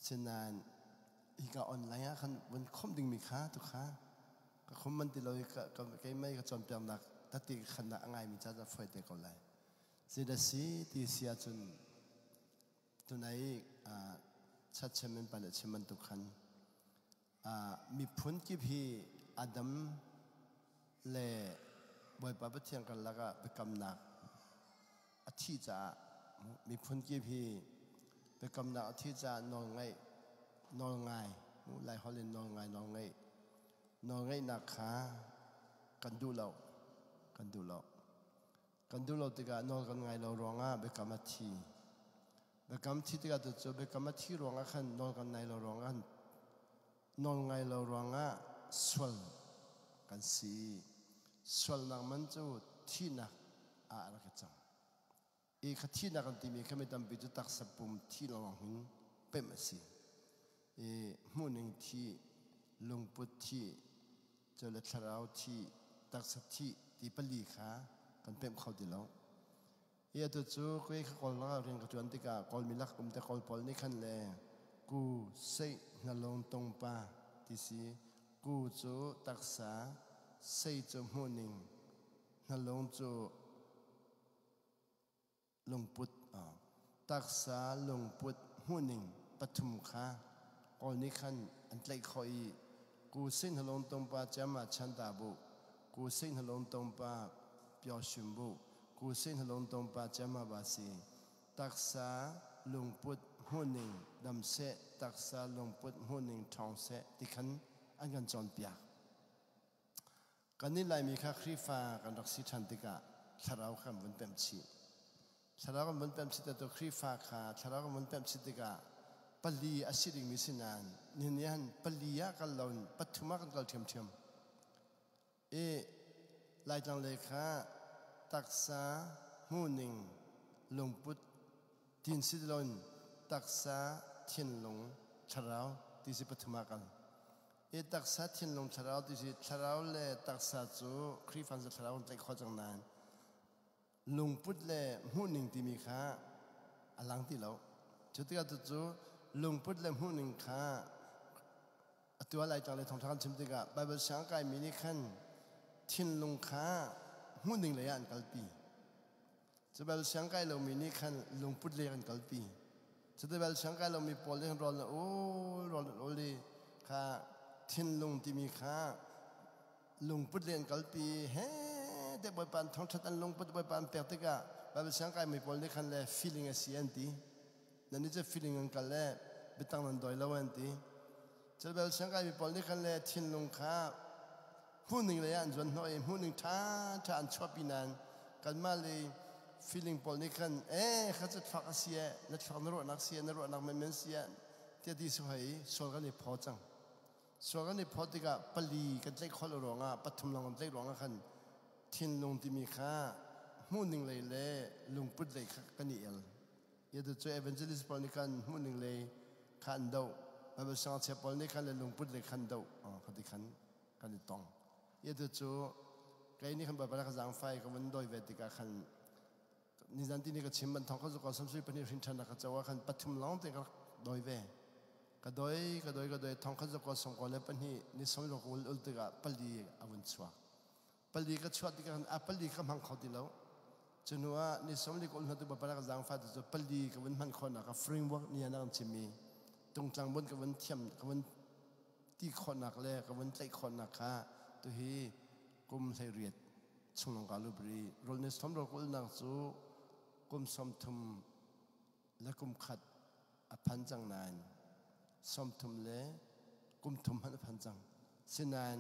Sinain hika online ah khan vun khomh dingmi kha tu kha ka khom man ti lo i keimah i ka cawnpiaknak tati khan ah a ngaimi ca cu a fawi te ko lai. Zeidah si ti si ahcun tunai chat chairman pa le chim bantuk khan miphun kip hi Adam le Bawipa Pathian karlak ah biakamnak a thih caah miphun kip hi biakamnak a thih caah nawlngaih nawlngai Laiholh in nawlngai nawlngaih nawlngaihnak kha kan duh lo kan duh lo. Kan duh lo tikah nawl kan ngai lo ruangah biakam a thi. Biakam thi tikah cu biakam a thi ruangah khan nawl kan ngai lo ruangah nawl ngai lo ruangah sual kan si. Sualnak man cu thihnak ah a rak i cang. I kha thihnak kan timi kha mi tampi cu taksa pum thi lawng hin pemh a si. I hmuhning thi, lungput thi, cule thlarau thi, taksa thi ti pali kha kan pemh kho ti lo. I atu cu kei kha Kawl lakah rian ka ṭuan tikah Kawlmi lak um te Kawl pawl nih khan le ku seih hnalong tong pa ti si. Ku cu taksa, sei cu hmuhning, hnalong cu lungput taksa lungput hmuhning pathum kha Kawl nih khan an tlaih khawh i ku sin halong tongpa ciama chanta bu ku sin halong tongpa pyoshim bu ku sin halong tongpa ciama ba si taksa lungput hmuhning dam seh taksa lungput hmuhning ṭhawng seh ti khan an kan cawnpiak. Kannih Laimi kha Khrihfa kan rak si ṭhan tikah thlarau kha kan vun pemh chih. Thlarau kan vun pemh chih tu Khrihfa kha thlarau kan vun pemh chih tikah pali a si dingmi si nain nihin han pali ah kal lo in pathum ah kan kal ṭhiamṭhiam. I Laitlang lei kha taksa hmuhning lungput tin si loin taksa thinlung thlarau ti si pathum ah kal. Hi taksa thinlung thlarau ti si thlarau le taksa cu Khrihfa cu thlarau kan tlaih khawh cang nain lungput le hmuhning timi kha a lang ti lo. Cu tikah cucu lungput le hmuhning kha atu ah Laitlang le thawngṭha kan chim tikah Baibal siang kaimi nih khan thinlung kha hmuhning lei ah an kalpi. Cu bal siang kai lomi nih khan lungput lei an kalpi. Cuti bal siang kai lomi pawl nih khan rawl na ul rawl na ul i kha thinlung timi kha lungput lei an kalpi. He te Bawipa an thangṭhat an lungput Bawipa an pek tikah Baibal siang kaimi pawl nih khan le feeling a si an ti. Nan nih cu feeling an kal le biatang nan dawi lo an ti. Cu bal siang kaimi pawl nih khan le thinlung kha hmuhning lei ah an zuan hnawh i hmuhning ṭhaṭha an chuahpi nain kanmah le feeling pawl nih khan ee kha cu thluak a si eh na thluak na ruahnak si eh na ruahnak menmen si eh tiah ti si hoi sual kan i phaw cang. Sual kan i phawt tikah pali kan tlaih khawh lo ruangah pathum lawng kan tlaih ruangah khan thinlung timi kha hmuhning lei le lungput lei kha kan i el. Atu cu evangelist pawl nih khan hmuhning lei kha an doh. Bible siangngakchia pawl nih khan le lungput lei khan doh. Kha ti khan kan i tong. Atu cu kei nih khan Baibal ka zaangfai ka vun dawi ve tikah khan nizan ti ni ka chim ban thong ka zu ko samsui pahnih hrin ṭhan ka co ah khan pathum lawng te ka rak dawi ve. Ka doi ka doi ka doi thong kha zu ko song ko le pahnih ni song ro ul ul tikah pali a vun chuak. Pali ka chuah tikah khan a pali ka hmang kho ti lo. Cu hnu ah ni 40 hna tu bapala ka zaangfah tu cu pali ka vun hman khawhnak ka framework ni ah na kan chimmi tungtlang bun ka vun thiam ka vun ti khawhnak le ka vun tlaih khawhnak kha tuhi kum 18 chung lawng ka lubri rol ni som rol kulnak cu kum 30 le kum khat a phan cang nain 30 le kum thum hmanh a phan cang. Sinain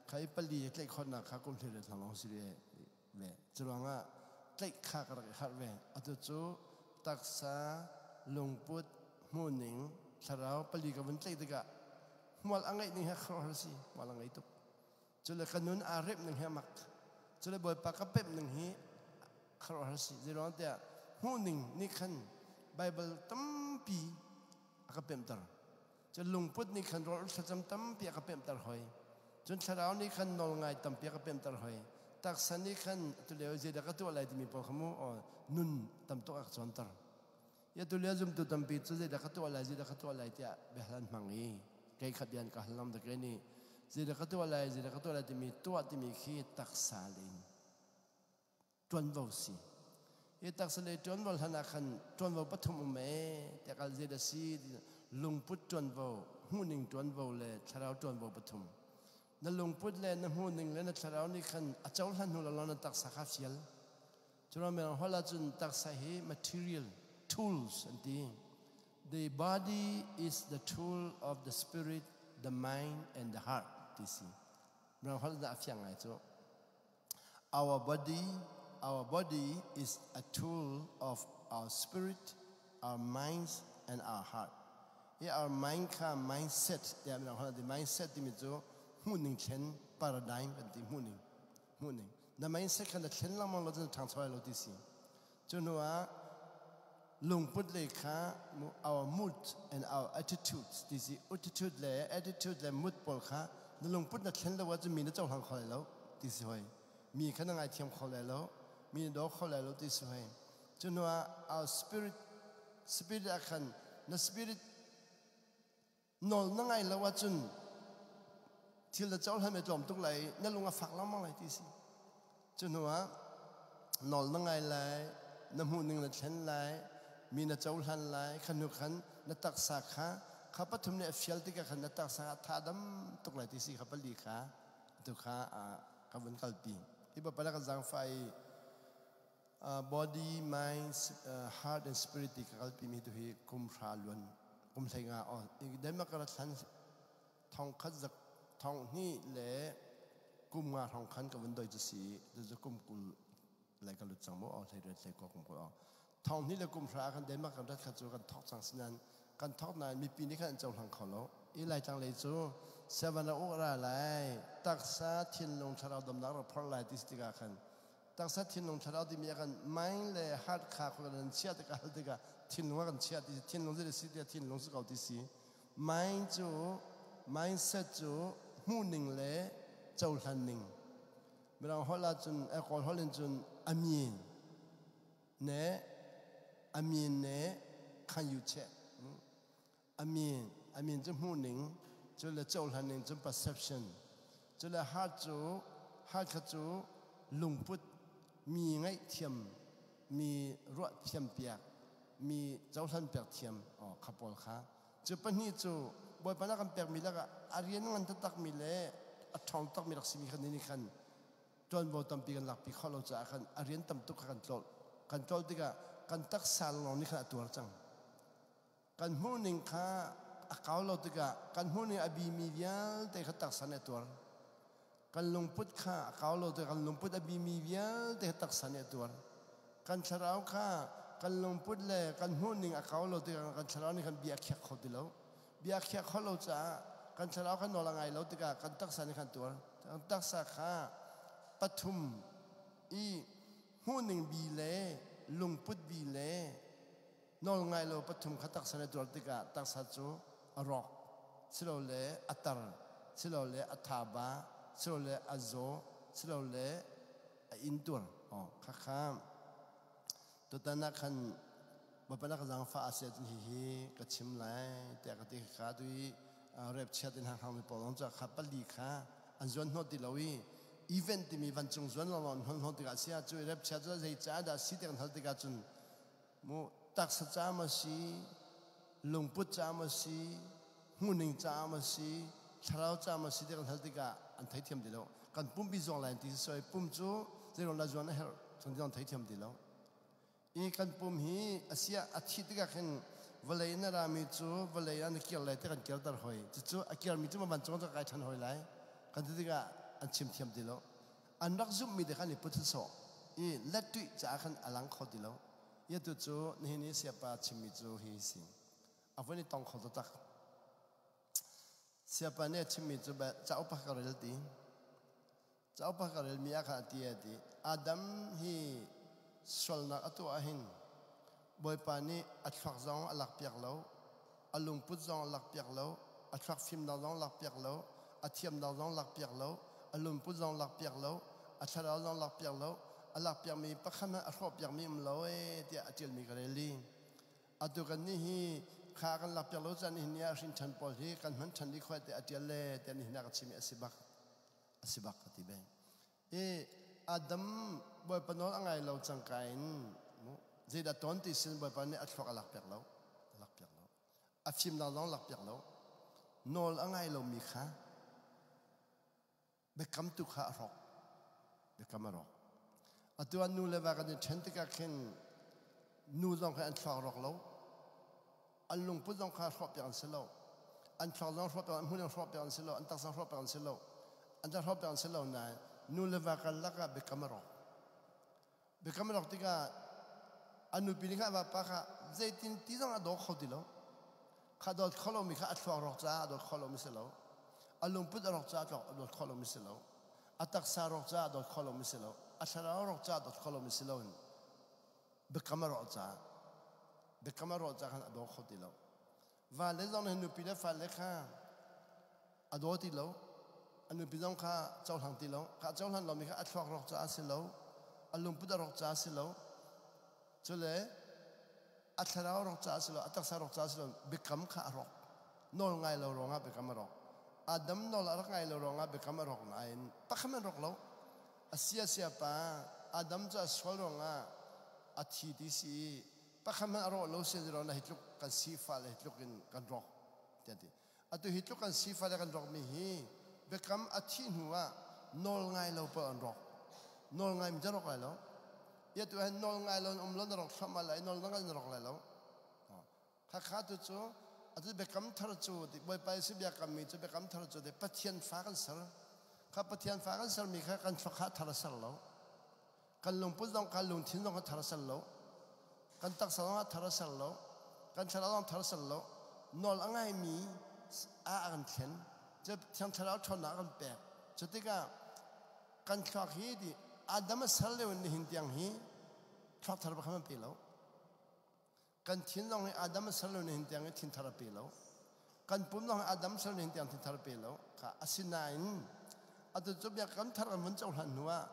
kha i pali tlaih khawhnak kha kum 18 lawng si ve ve. Cu ruangah tlaih kha ka rak i harh ve. Atu cu taksa, lungput, hmuhning, thlarau pali ka vun tlaih tikah hmual a ngeih ning he khuaruahhar si. Hmual a ngei tuk. Cule ka nun aa remh ning hi a mak. Cule Bawipa ka pemh ning hi khuaruahhar si. Zeiruang tiah hmuhning nih khan Baibal tampi a ka pemhter. Cun lungput nih khan rawl thlacam tampi a ka pemhter hoi. Cun thlarau nih khan nawlngai tampi a ka pemhter hoi. Taksa nih khan atu lio zeidah ka tuah lai timi pawl kha mu nun tam tuk a ka cawnter. Ya tu lio zumtu tampi cu zeidah ka tuah lai, zeidah ka tuah lai tiah biahal an hmang i kei kha bian ka hal lam da kei nih zeidah ka tuah lai, zeidah ka tuah lai timi tuah timi khi taksa in ṭuanvo si. Hi taksa lei ṭuanvo hlan ah khan ṭuanvo pathum um ee tiah kal zeidah si lungput ṭuanvo, hmuhning ṭuanvo le thlarau ṭuanvo pathum. Na lungput le na hmuhning le na thlarau nih khan a cohlan hnu lawnglawng na taksa kha fial. Curuang mirang holh ahcun taksa hi material tools an ti. The body is the tool of the spirit, the mind and the heart ti si. Mirang holh in a fiang ngai cu. Our body is a tool of our spirit, our minds and our heart. Hi our mind kha mindset tiah mirang holh an ti. Mindset timi cu hmuhning thlen paradigm kan ti hmuhning. Hmuhning. Na mindset kha na thlen lengmang lo cun ṭhangcho lai lo ti si. Cu hnu ah lungput lei kha our mood and our attitudes ti si. Attitude le attitude le mood pawl kha na lungput na thlen lo ahcun mi na cohlang kho lai lo ti si hoi. Mi kha na ngaithiam kho lai lo, mi na daw kho lai lo ti si hoi. Cu hnu ah our spirit spirit ah khan na spirit nawl na ngai lo ahcun thil na cohlan mi tlawm tuk lai na lung a fak lengmang lai ti si. Cu hnu ah nawl na ngai lai, na hmuhning na thlen lai, mi na cohlan lai, kha hnu khan na taksa kha kha pathum nih a fial tikah khan na taksa kha tha dam tuk lai ti si kha pali kha tu kha ka vun kalpi. Hi bapala kan zaangfah i body, mind, heart and spirit ti ka kalpi mi tu hi kum hra luan kum hlei nga Denmark ka rat hlan thong khat zak thong hnih le kum nga hrawng khan ka vun doi cu si cu kum 20 lai ka lut cang mu hlei ret hlei ko kum kul thong hnih le kum hra khan Denmark kan rat kha cu kan thok cang sinan kan thok nain mipi nih khan an cohlang kho lo i Laitlang lei cu seven a uk ra lai taksa thinlung thlarau damnak rak phor lai ti tikah khan taksa thinlung thlarau timi ah kan mind le heart kha kan chiah tikah hal tikah thinlung ah kan chiah ti thinlung zei si tiah thinlung si ko ti si. Mind cu mindset cu hmuhning le cohlan ning. Mirang holh ahcun Kawl holh in cun amin ne amin ne khan yu che amin amin cu hmuhning cu le cohlan ning cu perception cu le heart cu heart kha cu lungput mi ngaihthiam mi ruah thiam piak mi cohlan piak thiam kha pawl kha cu pahnih cu Bawipa na kan pekmi lakah a rian ngan taktakmi le a ṭhawng takmi rak simi kha ni nih khan ṭuanvo tampi kan lakpi khawh lo caah khan a rian tam tuk kha kan tlolh. Kan tlolh tikah kan taksa lawng nih khan a tuar cang. Kan hmuhning kha a kau lo tikah kan hmuhning a bimi vialte kha taksa nih a tuar. Kan lungput kha a kau lo tikah kan lungput a bimi vialte kha taksa nih a tuar. Kan thlarau kha kan lungput le kan hmuhning a kau lo tikah kan thlarau nih khan bia a khiak kho ti lo. Bia a khiak khawh lo caah kan thlarau kha nawl a ngai lo tikah kan taksa nih khan tuar. Kan taksa kha pathum i hmuhning bi le lungput bi le nawl ngai lo pathum kha taksa nih tuar tikah taksa cu a rawk silole a tar silole a thaba silole a zaw silole a intuar. Khakha tutan ah khan Bawipa na ka zaangfah a si ahcun hihi ka chim lai tiah ka ti. Kha tu i rep chiat in hang mi pawl zong cu kha pali kha an zuan hnawt ti lo i event timi vancung zuan lawnglawng an hnawt tikah si ah cu rep chiat cu zei caah dah si ti kan hal tikah cun mu taksa ca maw si, lungput ca maw si, hmuhning ca maw si, thlarau ca maw si ti kan hal tikah an theithiam ti lo. Kan pumpi zuang lai ti si pum cu zeiruang dah zuan a herh cun ti theithiam ti lo. I kan pum hi a sia a thi tikah khin vawlei in a rami cu vawlei ah na kir lai ti kan kirter hoi. Cucu a kirmi cu vancung cu kai ṭhan hoi lai. Kan ti tikah an chim thiam ti lo. An rak zumhmi te khan i put sawh i lettuih caah khan a lang kho ti lo. I atu cu nihin i siapa chimmi cu hi si. A vun i tong kho taktak. Siapa nih a chimmi cu cauk pakhat ka rel ti. Cauk pakhat ka relmi ah khan a ti a ti. Adam hi sualnak a tuah ahhin Bawipa nih a thluak zong a lakpiak lo, a lungput zong a lakpiak lo, a thluak fimnak zong lakpiak lo, a thiamnak zong lakpiak lo, a lungput zong lakpiak lo, a thlarau zong lakpiak lo, a lakpiakmi pakhat hmanh a hrawhpiakmi um lo ee tiah a ṭialmi ka rel i. Atu kan nih hi kha kan lak piak lo caan nihin ni ah hrin ṭhan pawl hi kan hman ṭhan dih khawh te a ṭial le te nihin ah ka chim i a si bak a si bak ka ti ve. I Adam Bawipa nawl a ngai lo cangka in zeidah tawn ti sin Bawipa nih a thluak a lak piak lo a lak piak lo a fimnak zong lak piak lo nawl a ngai lomi kha biakam tu kha a hrawk biakam a rawk atu ah nu le va kan i ṭhen tikah khin nu zong kha an thluak rawk lo an lungput zong kha hrawh piak an si lo an thluak zong hrawh piak an hmun hrawh piak an si lo an taksa hrawh piak an si lo an ta hrawh piak an si lo nain nu le va karlak ah biakam a rawk biakam a rawk tikah an nupi nih kha a vapa kha zeitin ti zong a daw kho ti lo kha dawt kho lomi kha a thluak rawk caah a dawt kho lomi si lo a lungput a rawk caah a dawt kho lomi si lo a taksa rawk caah a dawt kho lomi si lo a thlarau rawk caah a dawt kho lomi si lo in biakam a rawh caah biakam a rawh caah khan a daw kho ti lo va le zong nih nupi le fale kha a daw ti lo a nupi zong kha cohlang ti lo kha cohlan lomi kha a thluak rawk caah si lo a lungput a rawk caah si lo cule a thlarau rawk caah si lo a taksa rawk caah si lo biakam kha a rawk nawl ngai lo ruangah biakam a rawk Adam nawl a rak ngai lo ruangah biakam a rawk nain pakhat an rawk lo a sia sia pa Adam cu a sual ruangah a thi ti si i pakhat hmanh a rawh lo si zero na hi tluk kan sifa le hi tluk in kan rawk tiah ti atu hi tluk kan sifa le kan rawk mi hi biakam a thih hnu ah nawl ngai lo paoh an rawk nawl ngai mi rawk lai lo ia tu hin nawl ngai lo um lo na rawk thluahmah lai nawl ngai na rawk lai lo khakha tu cu atu biakam thar cu Bawipa Jesuh biakam mi cu biakam thar cu Pathian fa kan ser kha Pathian fa kan sermi kha kan thluak kha thar a ser lo kan lungput zong kha lungthin zong kha thar a ser lo kan taksa zong ah thar a ser lo kan thlarau zong thar a ser lo nawl a ngaimi a kan thlen cu thiang thlarau ṭhawnnak a kan pek cu tikah kan thluak hi ti Adam a ser lio in nihin tiang hi thluak thar pakhat an pe lo Kan thin zong hi Adam a ser lo nihin tiang i thin thar a pe lo. Kan pum zong hi Adam ser nihin tiang thin thar a pe lo. Kha asinain atu cu biakam thar kan vun cohlan hnu ah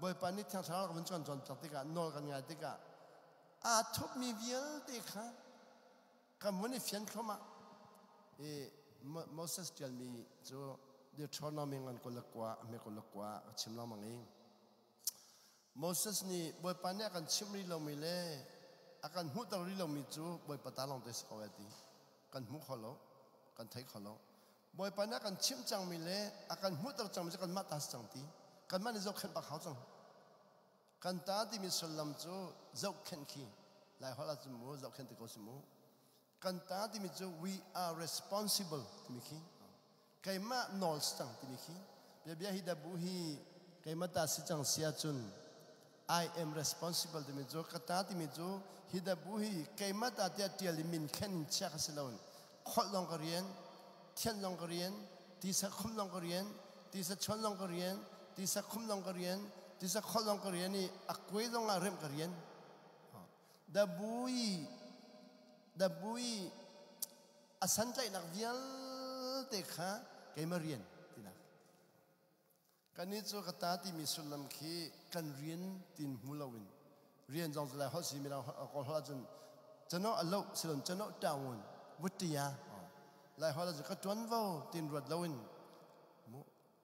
Bawipa nih Thiang Thlarau kan vun cawn cawnpiak tikah nawl kan ngai tikah aa thupmi vialte kha kan vun i fian thluahmah. I Moses ṭialmi cu Deuteronomy ngan 29 a hme 29 a chim lengmang i Moses nih Bawipa nih a kan chimh rih lomi le a kan hmuhter rih lomi cu Bawipa ta lawngte si ko ai ti. Kan hmu kho lo, kan thei kho lo. Bawipa nih a kan chimh cangmi le a kan hmuhter cangmi cu kanmah ta si cang ti. Kanmah nih zohkhenh bak hau cang. Kan ta timi sullam cu zohkhenh khi Lai holh ahcun mu zohkhenh ti ko si mu. Kan ta timi cu we are responsible timi khi keimah nawl si cang timi khi bia hi dabu hi keimah ta si cang si ahcun I am responsible timi cu ka ta timi cu hi dabu hi keimah ta tiah tial i min khen in chia ka si lo kholh zong ka rian thianh zong ka rian tisa khum zong ka rian tisa chuan zong ka rian tisa khum zong ka rian tisa kholh zong ka rian i a kuai zong ah remh ka rian Dabui dabui a santlaihnak vialte kha keimah rian tinak. Kannih cu ka ta timi sullam khi kan rian tin hmu loin rian zong lai holh si mirang kawl holh ahcun cano a loh silon cano ṭaungun vuttia lai holh ahcun ka ṭuanvo tin ruat loin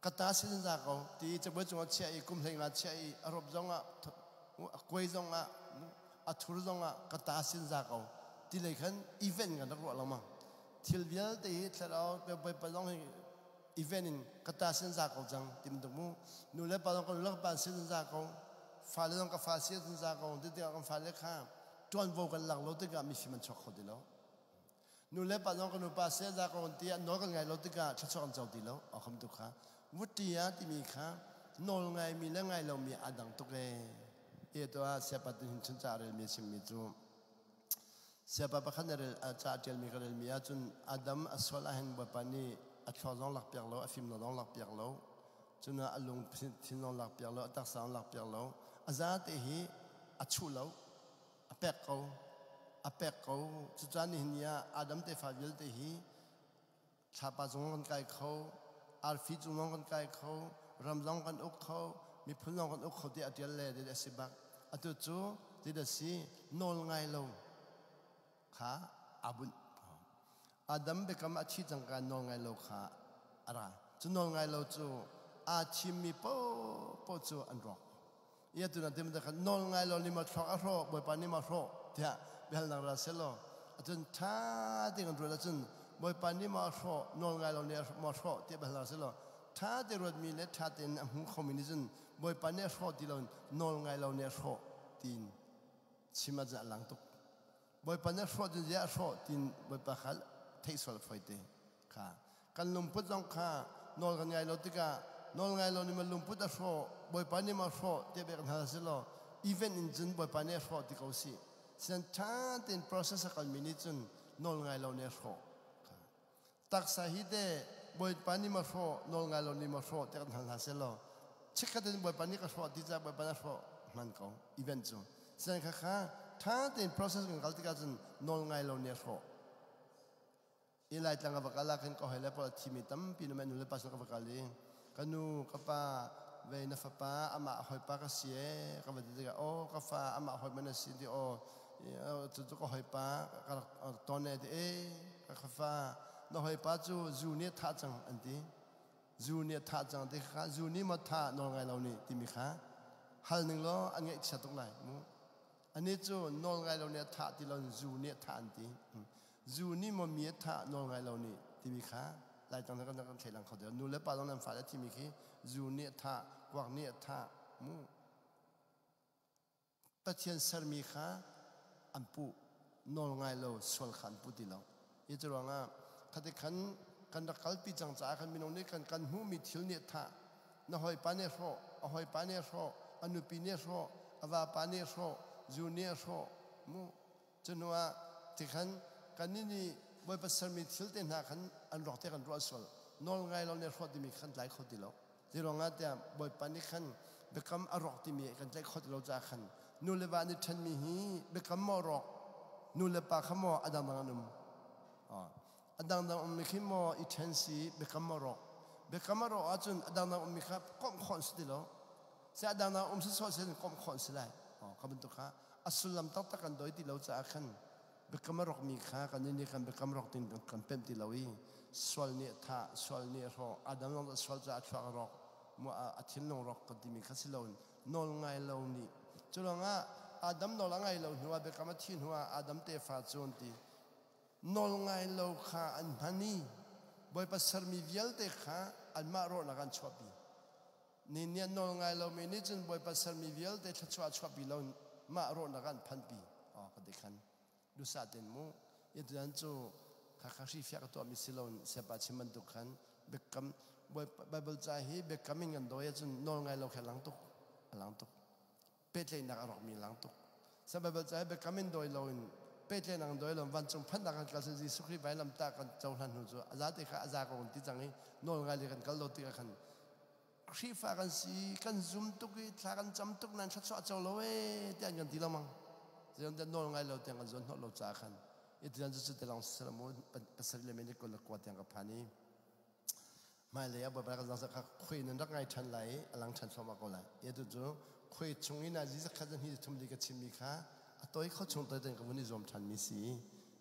ka ta sin za ko ti cabuai cungah chiah i kum 15 chiah i a rop zongah a kuai zongah a thur zongah ka ta sin za ko ti lei khan event kan rak ruah lengmang thil vialte hi thlarau bawipa zong hi event in ka ta sin za ko cang ti bantuk mu nu le pa zong ka nu le pa sin za ko fale zong ka fa sin za ko ti tikah kan fale kha ṭuanvo kan lak lo tikah mifim an chuak kho ti lo Nu le pa zong kan upa seh za ko ti ah nawl kan ngai lo tikah thluachuah kan co ti lo. Akham tu kha vutti ah timi kha nawl ngaimi le ngai lomi aa dang tuk ee. E to ah siapa tu hin chun ca relmi chimmi cu siapa pakhat na rel ca ṭialmi ka relmi ahcun Adam a sual ahhin Bawipa nih a thluak zong lak piak lo a fim zong lak piak lo cun a lung thin zong lak piak lo a taksa zong lak piak lo a zate hi a chuh lo a pek ko a pek ko cucaah nihin ni ah Adam tefa vialte hi thlapa zong kan kai kho arfi cung zong kan kai kho ram zong kan uk kho miphun zong kan uk kho ti a ṭial le a si bak atu cu ti a si nawl ngai lo. Kha aa bunh. Adam biakam a thi cangka nawl ngai lo kha a ra. Cu nawl ngai lo cu aa thimmi paohpaoh cu an rawk. Ia tu na tim khan nawl ngai lo ni ma thluak a hrawh, Bawipa nih ma hrawh tiah biahalnak ra selaw acun ṭha tein kan ruat ahcun Bawipa nih ma hrawh, nawl ngai lo nih ma hrawh tiah biahalnak selaw ṭha te ruatmi le ṭha tein a hmu khomi nih cun Bawipa nih a hrawh ti lo nawl ngai lo nih a hrawh tiin chim ah lang tuk. Bawipa nih a hrawh cun ziah a hrawh tiin Bawipa kha theih sual fawi te kha. Kan lungput zong kha nawl kan ngai lo tikah nawl ngai lo nih ma lungput a hrawh, Bawipa nih ma hrawh tiah bia kan hal si law event in cun Bawipa nih a hrawh ti ko sih. Sian ṭha tein process a kalmi nih cun nawl ngai lo nih a hrawh. Taksa hi te Bawipa nih ma hrawh, nawl ngai lo nih ma hrawh tiah kan hal hna seh law chikkhat in Bawipa nih ka hrawh ti caah Bawipa nih a hrawh hman ko event cu. Sian kha kha ṭha tein process kan kal tikah cun nawl ngai lo nih a hrawh. I Laitlang ka va kal ah khin ka hoi le pawl a thimi tampi na nu le pa sin ka va kal i ka nu ka pa vei na fapa amah hawipa ka si ee ka va ti tikah aw ka fa amah hawi na si ti aw cu cu ka hawipa ka rak ton e ti ee ka fa na hawipa cu zu nih a thah cang an ti. Zu nih a thah cang ti kha zu nih maw thah nawl ngai lo nih timi kha hal ning law an ngaihchia tuk lai mu. Anih cu nawl ngai lo nih a thah ti lo zu nih a thah an ti. Zu nih maw mi a thah nawl ngai lo nih timi kha Laitlang kan kan thleilang kho deuh. Nu le pa zong nan fale thimi khi zu nih a thah, kuak nih a thah mu. Pathian sermi kha an puh, nawl ngai lo sual kha an pu ti lo. Hi cu ruangah khati khan kan rak kalpi cang caah khan minung nih kan kan hmuhmi thil nih a thah. Na hawipa nih a hrawh, a hawipa nih a hrawh, a nupi nih a hrawh, a vapa nih a hrawh, zu nih a hrawh. Mu. Cu hnu ah tikhan kannih nih Bawipa sermi thil te hna khan an rawk te kan ruah sual. Nawl ngai lo nih hrawh timi khan tlai kho ti lo. Ti ruangah tiah Bawipa nih khan biakam a rawk timi kan tlaih kho ti lo caah khan nu le va nih ṭhenmi hi biakam maw rawk, nu le pa kha maw a dangdang an um. A dangdang ummi khi maw i ṭhen si biakam maw rawk. Biakam a rawk ahcun a dangdang ummi kha komh khawh an si ti lo. Se a dangdang um si sawh sin komh khawh an si lai. Kha bantuk kha a sullam taktak kan doi ti lo caah khan biakam a rawkmi kha kan nih kan biakam rawk ding kan pemh ti lo i sual nih a thah, sual nih a hrawh, Adam zong sual caah a thluak a rawk, a thinlung rawk kan timi kha si loin nawl ngai lo nih cu ruangah Adam nawl a ngai lo hnuah biakam a thi hnuah Adam tefa cu an ti nawl ngai lo kha an hman i Bawipa sermi vialte kha anmah rawhnak an chuahpi. Ni nih an nawl ngai lomi nih cun Bawipa sermi vialte thluachuah a chuahpi lo mah rawhnak an phanpi. Aw ka ti khan dusa ten mu ituan cu kha kha hrifiak a tuahmi si lo siapa chim bantuk khan biakam Bible ca hi biakam in kan dawi ahcun nawl ngai lo khe lang tuk a lang tuk. Pehtlaihnak a rawkmi lang tuk. Sa Bible ca hi biakam in dawi loin pehtlaihnak in dawi lo vancung phannak kan kal Jesuh Khrih vailamtah kan cohlan hnu cu a zate kha a za ko kan ti cang i nawl ngai le kan kal lo tikah khan Khrihfa kan si kan zum tuk i thla kan cam tuk nan thluachuah co lo ee tiah an kan ti lengmang. Zeitin nawl ngai lo tiang kan zuan hnawh lo caah khan itian cu cu te lawng si mu pasarih le minute 29 tiang ka phan i hmailei ah Bawipa kan zang kha khuai nan rak ngai ṭhan lai i a lang ṭhan thluahmah ko lai. Atu cu khuai chung in a zakhat zahnih thum li ka chimmi kha a toi kho chung toi ten ka vun i zuam ṭhanmi si.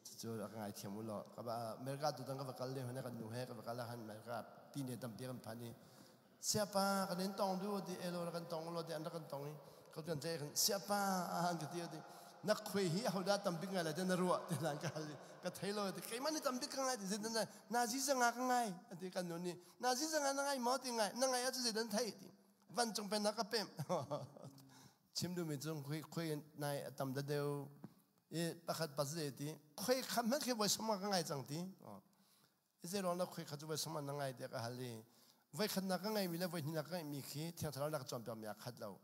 Cucu rak ngai thiam u law. Ka ba America tu tang ka va kal le hone kan nu he ka va kal han America pi ne tampi kan phan i siapa kan in tong du ti elo kan tong lo ti an rak kan tong i ka kan te kan siapa an ka ti ti na khuai hi ahodah tambik ngai lai te na ruah ti nan ka hal ka thei lo ti keimah nih tambik ka ngai ti zin na zi zanga ka ngai ati kan nu nih na zi zanga na ngai maw ti ngai na ngai ahcun zeidah na theih ti vancung pennak ka pem chim duhmi cu khui khui nai a tam da deu i pakhat pa zei ti khui kha hmanh khi voi sawm ka ngai cang ti zei ruang dah khui kha cu voi sawm na ngai tiah ka hal i voi khatnak ka ngeimi le voi hnihnak ka ngeihmi khi Thiang Thlarau na ka cawnpiakmi aa khat lo.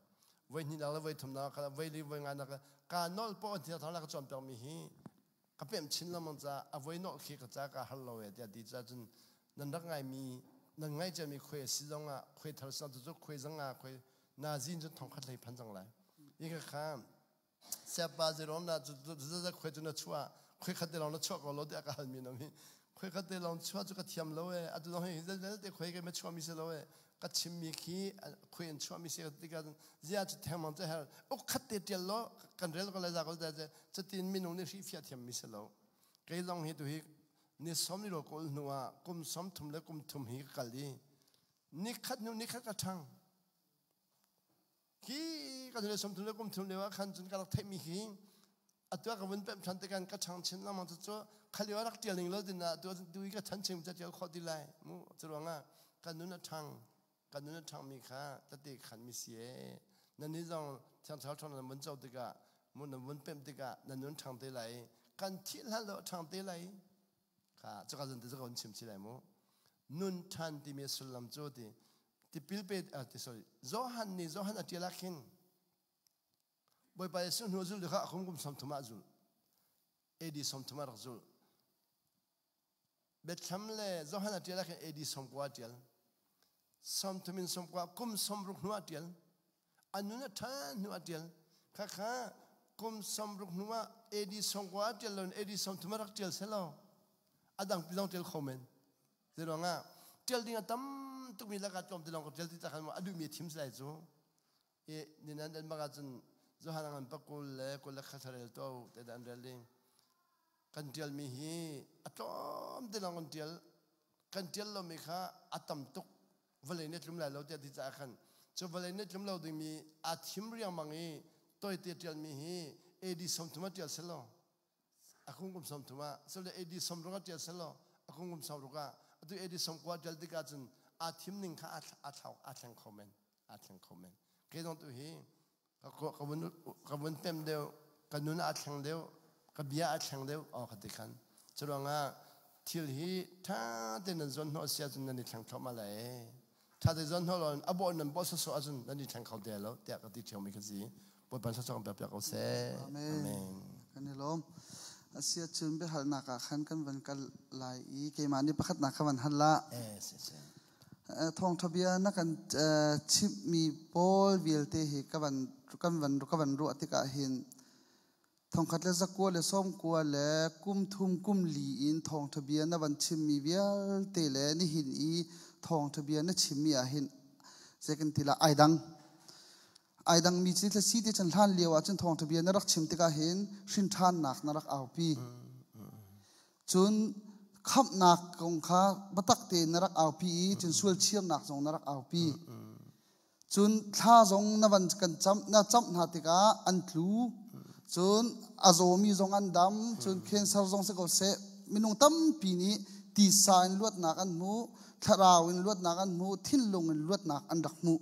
Voi hnihnak le voi thumnak kha voi li voi nganak ka nolh poah Thiang Thlarau na ka cawnpiakmi hi ka pemh chin lengmang caah a voi nolh khi ka ca ka har lo e tiah ti caah cun nan rak ngaimi nan ngaih ciami khuai a si zongah khuai thar si cu khuai zanga khuai nazin cu thong khat hlei phan cang lai. Hi ka kha Siapa zeiruang dah cu khuai cu na chuah khuai khat te lawng na chuah ko lo tiah ka halmi na mi. Khoi khat te lawng chuah cu ka thiam lo e. Atu zong hi zelte khoi ke ma chuah mi si lo e. Ka chim mi khi khoi in chuah mi si tikah zia cu thengmang cu her uk khat te tial lo kan rel ko lai za ko da cutin minung nih hrihfiah thiam mi si lo. Kei zong hi tu hi ni som ni ro kawl hnu ah kum som thum le kum thum hi ka kal i ni khat hnu ni khat ka ṭhang. Khi kan le som thum le kum thum lio ah khan cun ka rak theih mi hi atu ka vun pemh ṭhan tikhan ka ṭhang chin lengmang cu cu khalio rak ṭial ning lo din ah tu tu i ka chan chim ca ṭial khawh ti lai mu. Cu ruangah kan nun a ṭhang, kan nun a ṭhang mi kha tete khan mi si e. Nan ni zong thiang thlarau ṭhang nan vun co tikah mu, nan vun pemh tikah nan nun ṭhang te lai, kan thih hlan lo ṭhang te lai kha cuka zan te cu ka vun chim chi lai mu. Nun ṭhan timi sullam cu ti tipil pe ti, sorry, Johan nih, Johan a ṭial ah khin Bawipa Jesuh hnu zul kha kum kum 30 ah zul, AD 30 ah rak zul. Biathlam le Johan a ṭial ah khin AD 90 ṭial, 30 in 90, kum 60 hnu ah ṭial. A nun a ṭhan hnu ah ṭial. Khakha kum 60 hnu ah AD 90 ah ṭial loin AD 30 ah rak ṭial selaw a dang pi zong ṭial kho men. Zeiruangah ṭial ding a tam tukmi lakah tlawm te lawng ka ṭial ti cakhan a duhmi a thim si lai cu. I ninan an bak ahcun Johan ngan pakul le kul le khat rel to te an rel ding. Kan ṭialmi hi a tlawm te lawng kan ṭial. Kan ṭial lomi kha a tam tuk. Vawlei nih tlum lai lo tiah ti caah khan cu vawlei nih tlum lo dingmi aa thim riangmang i tawite ṭialmi hi AD 30 ah ṭial selaw a kum kum 30 ah sile AD 60 ah ṭial selaw a kum kum 60 ah, atu AD 90 ṭial tikah cun aa thim ning kha aa thlau, aa thleng kho men, aa thleng kho men. Kei zong tu hi ka vun pem deuh, ka nun aa thleng deuh, ka bia aa thleng deuh aw ka ti khan. Curuangah thil hi ṭha tein nan zawn hnawh si ahcun nan i thleng thluahmah lai. Ṭha te zawn hnawh lo a bawh nan bawh sawsawh ahcun nan i thleng kho te lo tiah ka ti ṭhiangmi ka si. Bawipa thluachuah kan pek piak ko seh. Amen. Kan i lawm. Asia cun biahalnak ah khan kan van kal lai i keimah nih pakhatnak ka van hal la. Eh, si, si. Thawngṭha bia na kan chimhmi pawl vialte hi ka van kan van ka van ruah tikah hin thongkhat le zakua le sawmkua le kum thum kum li in thawngṭha bia na van chimmi vialte le nihin i thawngṭha bia na chimmi ah hin zei kan ti la, ai dang, ai dangmi ci si ti chan. Hlan lio ah cun thawngṭha bia na rak chim tikah hin hrinṭhannak na rak aupi, cun khamhnak kong kha biatak tein na rak aupi i cun sual chirnak zong na rak aupi. Cun thla zong na van kan camh, na camh hna tikah an tlu, cun a zawmi zong an dam, cun cancer zong si ko seh, minung tampi nih tisa in luatnak an hmu, thlarau in luatnak an hmu, thinlung in luatnak an rak hmu.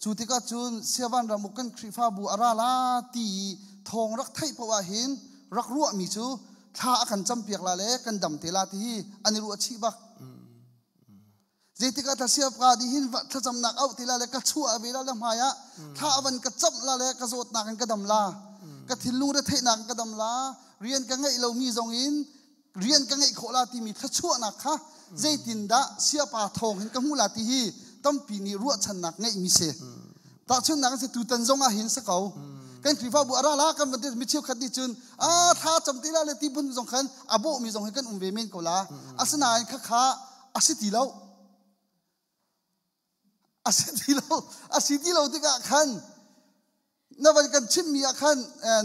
Cu tikah cun Siavan ram kan Khrihfabu a ra la ti i thawng rak theih paoh ah hin rak ruahmi cu thla a kan campiak la le kan dam te la ti hi an i ruah chih bak. Zeitik ah thla ka nih hin thlacamnak auh ti la le ka chuah ve la le hmai ah thla a van ka camh la le ka zawtnak in ka dam la, ka thinlung retheihnak in ka dam la, rian ka ngeih lomi zong in rian ka ngeih khawh la timi thluachuahnak kha zeitindah siapa thawng hin ka hmuh la ti hi tampi nih ruahchannak ngeihmi si. Tahchunhnak si, tutan zong ah hin sa ko, kan Khrihfabu a ra la kan van ti, mi cheukhat nih cun a thla cam ti la le ti bun zong khan a bawhmi zong hi kan um ve men ko la. Asinain khakha a si ti lo, a si ti lo, a si ti lo tikah khan na van kan chimmi ah khan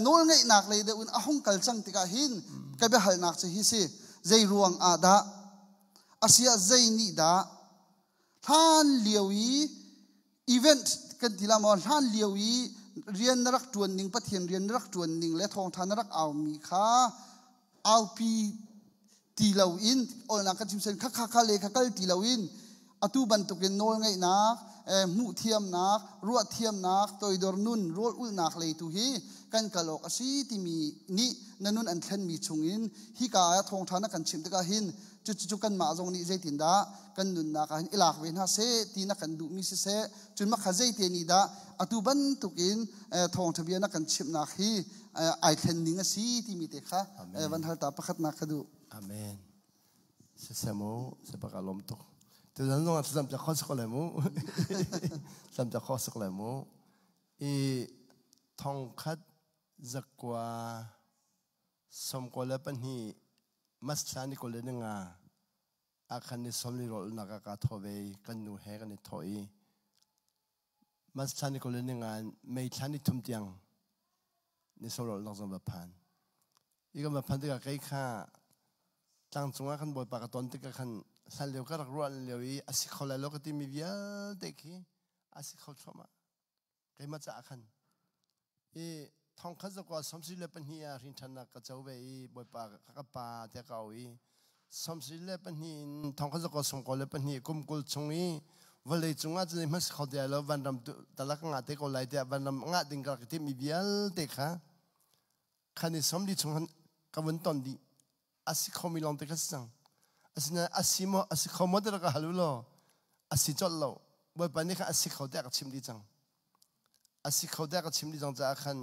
nawl ngeihnak lei deuh in a hung kal cang tikah hin ka biahalnak cu hi si: zei ruang ah dah, asia zei nih dah hlan lio i event kan ti la maw, hlan lio i rian na rak tuan ning, Pathian rian na rak tuan ning le thawngtha na rak aumi kha aupi ti loin, olnak kan chim sen kha kha kha le kha kal ti loin, atu bantukin nawl ngeihnak, hmuh thiamnak, ruah thiamnak, toidor nun, rawl ulhnak lei tu hi kan kal awk a si timi nih na nun an thlenmi chungin hika ah thawngṭha na kan chimh tikah hin cucu kanmah zong nih zeitindah kan nunnak ah hin i lak ve hna seh ti na kan duhmi siseh, cun makha zeite nih dah atu bantukin thawngṭha bia na kan chimhnak hi ai thlen ning a si timi te kha van hal ta pakhatnak ka duh. Amen. Siseh mu, sebak a lawm tuk. Tuzan zong ah thlacam piak kho sik lai mu. Thlacam piak kho sik lai mu. I 1992. Mas thla ni kul le ni nga ah khan ni sawm li rawl ulhnak ah kaa thawh ve i kan nu he kan i thawh i Mas thla ni kul le ni nga in May thla ni thum tiang ni sawm rawl ulhnak zong va phan. I kan va phan tikah kei kha tlangcung ah khan Bawipa ka ton tikah khan hlan lio ka rak ruah lio i a si kho lai lo ka timi vialte khi a si kho thluahmah. Keimah caah khan i thongkhat zakua sawmsarih le pahnih ah hrinṭhannak ka co ve i Bawipa ka ka pa tiah ka au i sawmsarih le pahnih in thongkhat zakua sawmkua le pahnih kum kul chung i vawlei cungah cun hmasa kho ti lo vanram talak ngah te ko lai tiah vanram ngah ding ka rak i timhmi vialte kha khan i sawmli chung khan ka vun ton dih. A si khomi lawng te kha si cang. Asinain a si maw a si kho maw ti rak ka hal u law a si colh lo. Bawipa nih khan a si kho tiah ka chim dih cang. A si kho tiah ka chim dih cang caah khan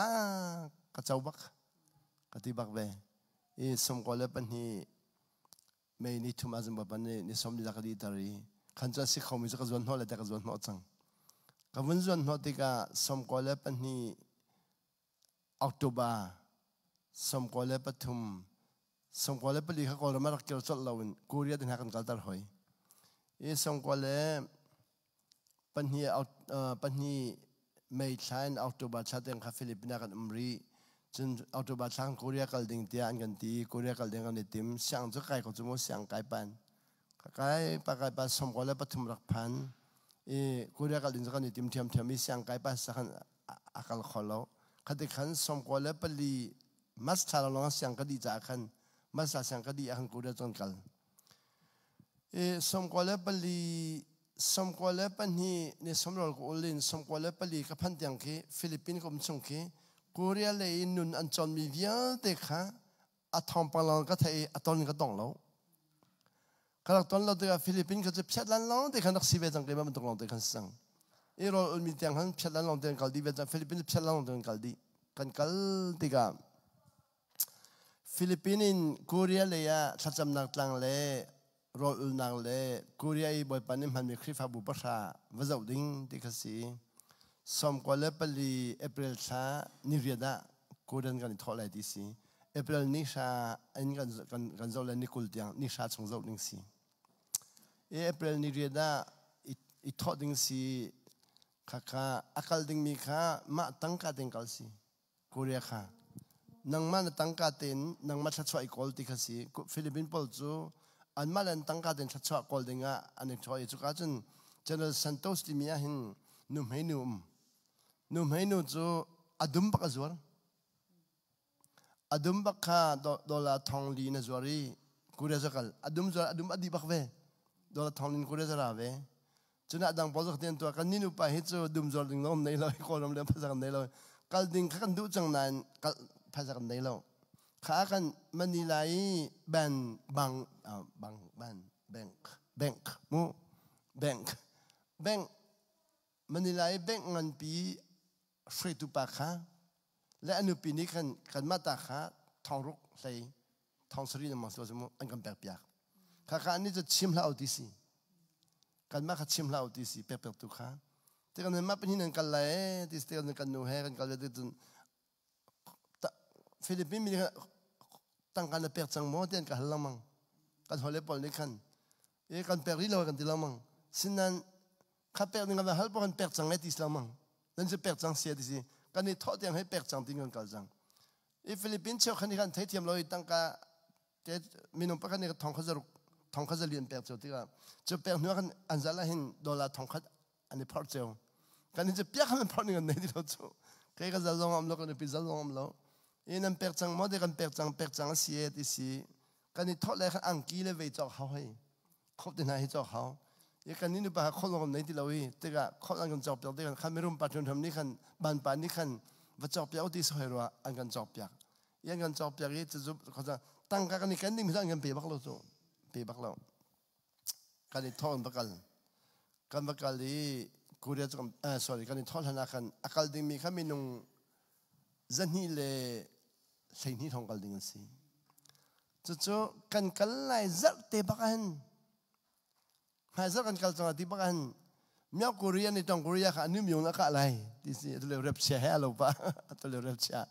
a ka co bak ka ti bak ve. I sawmkua le pahnih May ni thum ah Bawipa nih ni sawm li ka dihter i khan cu a si khomi cu ka zuan hnawh le tiah ka zuan hnawh cang. Ka vun zuan hnawh tikah sawmkua le pahnih October 23, 94 kha Kawlram ah rak kir colh loin Korea te hna kan kalter hoi. I 94 pahnih May thla in October thla tiang kha Philippines ah kan um rih. Cun October thla kan Korea kal ding tiah an kan ti. Korea kal ding kan i tim. Siang cu kai ko cu mu siang kai pan. Kai pa kai pa 93 rak phan. I Korea kal ding cu kan i tim ṭhiamṭhiam i siang kai pa sa khan a kal kho lo. Khati khan 94 mas thla lawng siang ka dih caah khan mas thla siang ka dih ah khan Korea cu kan kal. I 94 94 ni sawmrawl ka ul in 94 ka phanh tiang khi Philippine ka um chung khi Korea lei in nun an cawnmi vialte kha a thawngpang lawng ka theih i a ton ka tong lo. Ka rak ton lo tikah Philippine kha cu phiat lan lawng te khan rak si ve cang keimah bantuk lawng te khan si cang. I rawl ulmi tiang khan phiat lan lawng te kan kal dih ve cang. Philippine phiat lan lawng te kan kal dih. Kan kal tikah Philippine in Korea lei ah thlacamnak tlang le rawl ulnak le Korea i Bawipa nih hmanmi Khrihfabu pahra va zoh ding ti kha si. 94 April thla ni riat ah Korean kan i thawh lai ti si. April ni hra in kan, kan, kan zoh le ni kul tiang ni hra chung zoh ding si. I April ni riat ah i, i thawh ding si. Khakha a kal dingmi kha mah tangka tein kal si. Korea kha nangmah na tangka tein nangmah thluachuah i kawl ti kha si. Philippine pawl cu anmah le an tangka tein thluachuah kawl dingah an i thawh i cuka cun General Santos timi ah hin nuhmei nu um. Nuhmei nu cu a dum bak a zuar. A dum bak kha dollar thong li na zuar i Korea cu kal. A dum zuar a dum a dih bak ve. Dollar thong lin Korea cu ra ve. Cun a dang pawl cu tian tuah kan ni nupa hi cu dum zuar ding lawng nei lo Kawlram le phaisa kan nei lo. Kal ding kha kan duh cang nain kal phaisa kan nei lo. Kha kan Manila i ban bang bang ban bank bank mu bank bank Manila i bank nganpi hruaitu pa kha le a nupi nih khan kanmah ta kha thong ruk hlei thong sarih lengmang si mu an kan pek piak. Khakha an nih cu chim hlah u ti si. Kanmah kha chim hlah u ti si pek piak tu kha. Ti kan mah pahnih nan kal lai ee ti si kan nu he kan kal ve ti cun Philippine mi nih tangka na pek cang maw ti an ka hal lengmang. Kan hawile pawl nih khan e kan pek rih lo kan ti lengmang. Sinain kha pek ning kan hal paoh kan pek cang lai ti si lengmang. Nan cu pek cang sia ti si. Kan i thawh tiang hei pek cang ti kan kal cang. I Philippine cheukhat nih khan theithiam lo i tangka te minung pakhat nih thong kha zaruk thong kha zali an pek cio tikah cu pek hnu ah khan an zal ah hin dollar thong khat an i phorh cio. Kan hi cu piak khan an phorh ning an nei ti lo cu. Kei ka zal zong am lo kan nupi zal zong am lo. I nan pek cang maw te kan pek cang pek cang a si e ti si. Kan i thawh le khan angki le vei cawk hau hei. Khop te hna hi cawk hau. I kan ni nupa kha khol zong nei ti lo i tikah khol an kan cawk piak tikah khan mirum pa ṭhum nih khan ban pa nih khan va cawk piak u ti soi rua an kan cawk piak. I an kan cawk piak i cucu tangka kan i ken ding an kan pe bak lo cu. Pe bak lo. Kan i thawh in va kal. Kan va kal i Korea cu sorry kan i thawh hlan ah khan a kal dingmi kha minung zahnih le 12 thong kal ding an si. Cucu kan kal lai zarh te bak ah hin hmai zarh kan kal cang ti bak ah hinမြောက်Korea nih Tong Korea kha anu myung na kah lai ti si atu le rep chia he alo pa atu le rep chia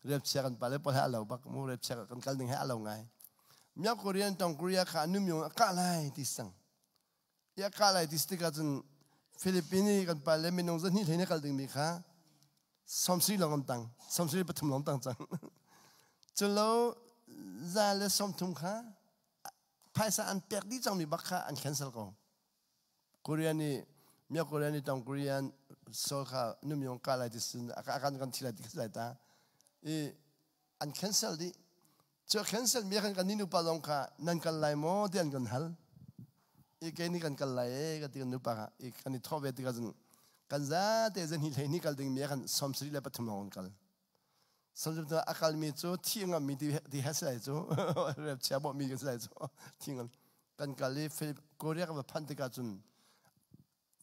rep chia kan pa le pawl he alo bak mu rep chia kan kal ding he alo ngai. Miao Korean tong Korea kha nu myung a kah lai ti sang. I a kah lai ti tikah cun Philippines kan pa le minung zahnih hlei na kal dingmi kha 70 lawng an tang. 73 lawng tang cang. Culo 130 kha phaisa an pek dih cangmi bak kha an cancel ko. Korea nih Mya Korea nih tong Korean sol kha numyong ka lai ti sin a kan kan thi lai ti lai ta i an cancel dih. Cu cancel mi khan kan ni nupa zong kha nan kal lai maw ti an kan hal. I ke ni kan kal lai e ka ti kan nupa kha i kan i thawh ve tikah cun kan zate zan hi hlei ni kal ding mi khan 73 lawng an kal. 73 a kalmi cu thi ngammi ti he si lai cu rep chia bawhmi kan si lai cu thi ngam kan kal i Korea kan va phanh tikah cun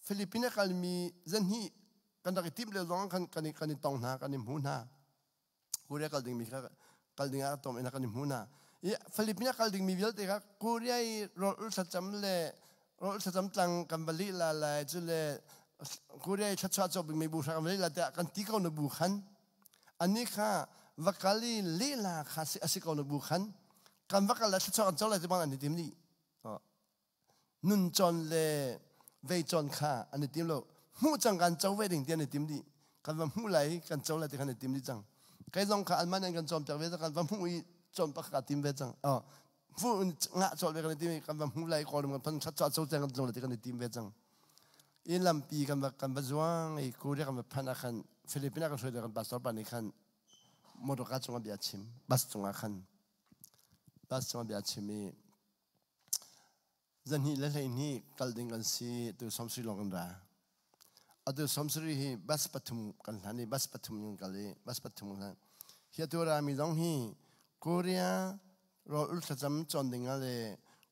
Philippines a kalmi zanhnih kan rak i timh lio zong kan kan i kan i tong hna kan i hmu hna. Korea kal dingmi kha kal ding ah tom in kan i hmu hna. I Philippines kal dingmi vialte kha Korea i rawl ul thlacam le rawl thlacam tlang kan va lih la lai cu le Korea i thlachuah cawk bikmi bu hra kan va lih la tiah kan ti ko na bu khan ani kha va kal i lehla kha si asi ko na bu khan kan va kal la thlachuah kan co lai ti bang an i tim dih. Nun cawn le vei cawn kha an i tim lo. Hmuh cang kan co ve ding ti an i tim dih. Kan va hmuh lai kan co lai ti kan i tim dih cang. Kei zong kha anmah nih an kan cawnpiak ve kan va hmuh i cawn pakhat kaa tim ve cang. Hmuh ngah cawlh ve kan i tim i kan va hmuh lai Kawlram kan phun chat co cang kan co lai ti kan i tim ve cang. Inn lampi kan va zuang i Korea kan va phanh ah khan Philippines ah kan hruai kan pastor pa nih khan motor car cungah bia a chim bus cungah khan bus cungah bia a chim i 212 kal ding kan si tu 70 lawng kan ra. Atu 70 hi bus pathum kan hlan i bus pathum kan kal i bus pathum kan hlan. Hi atu rami zong hi Korea rawl ul thlacam cawn ding ah le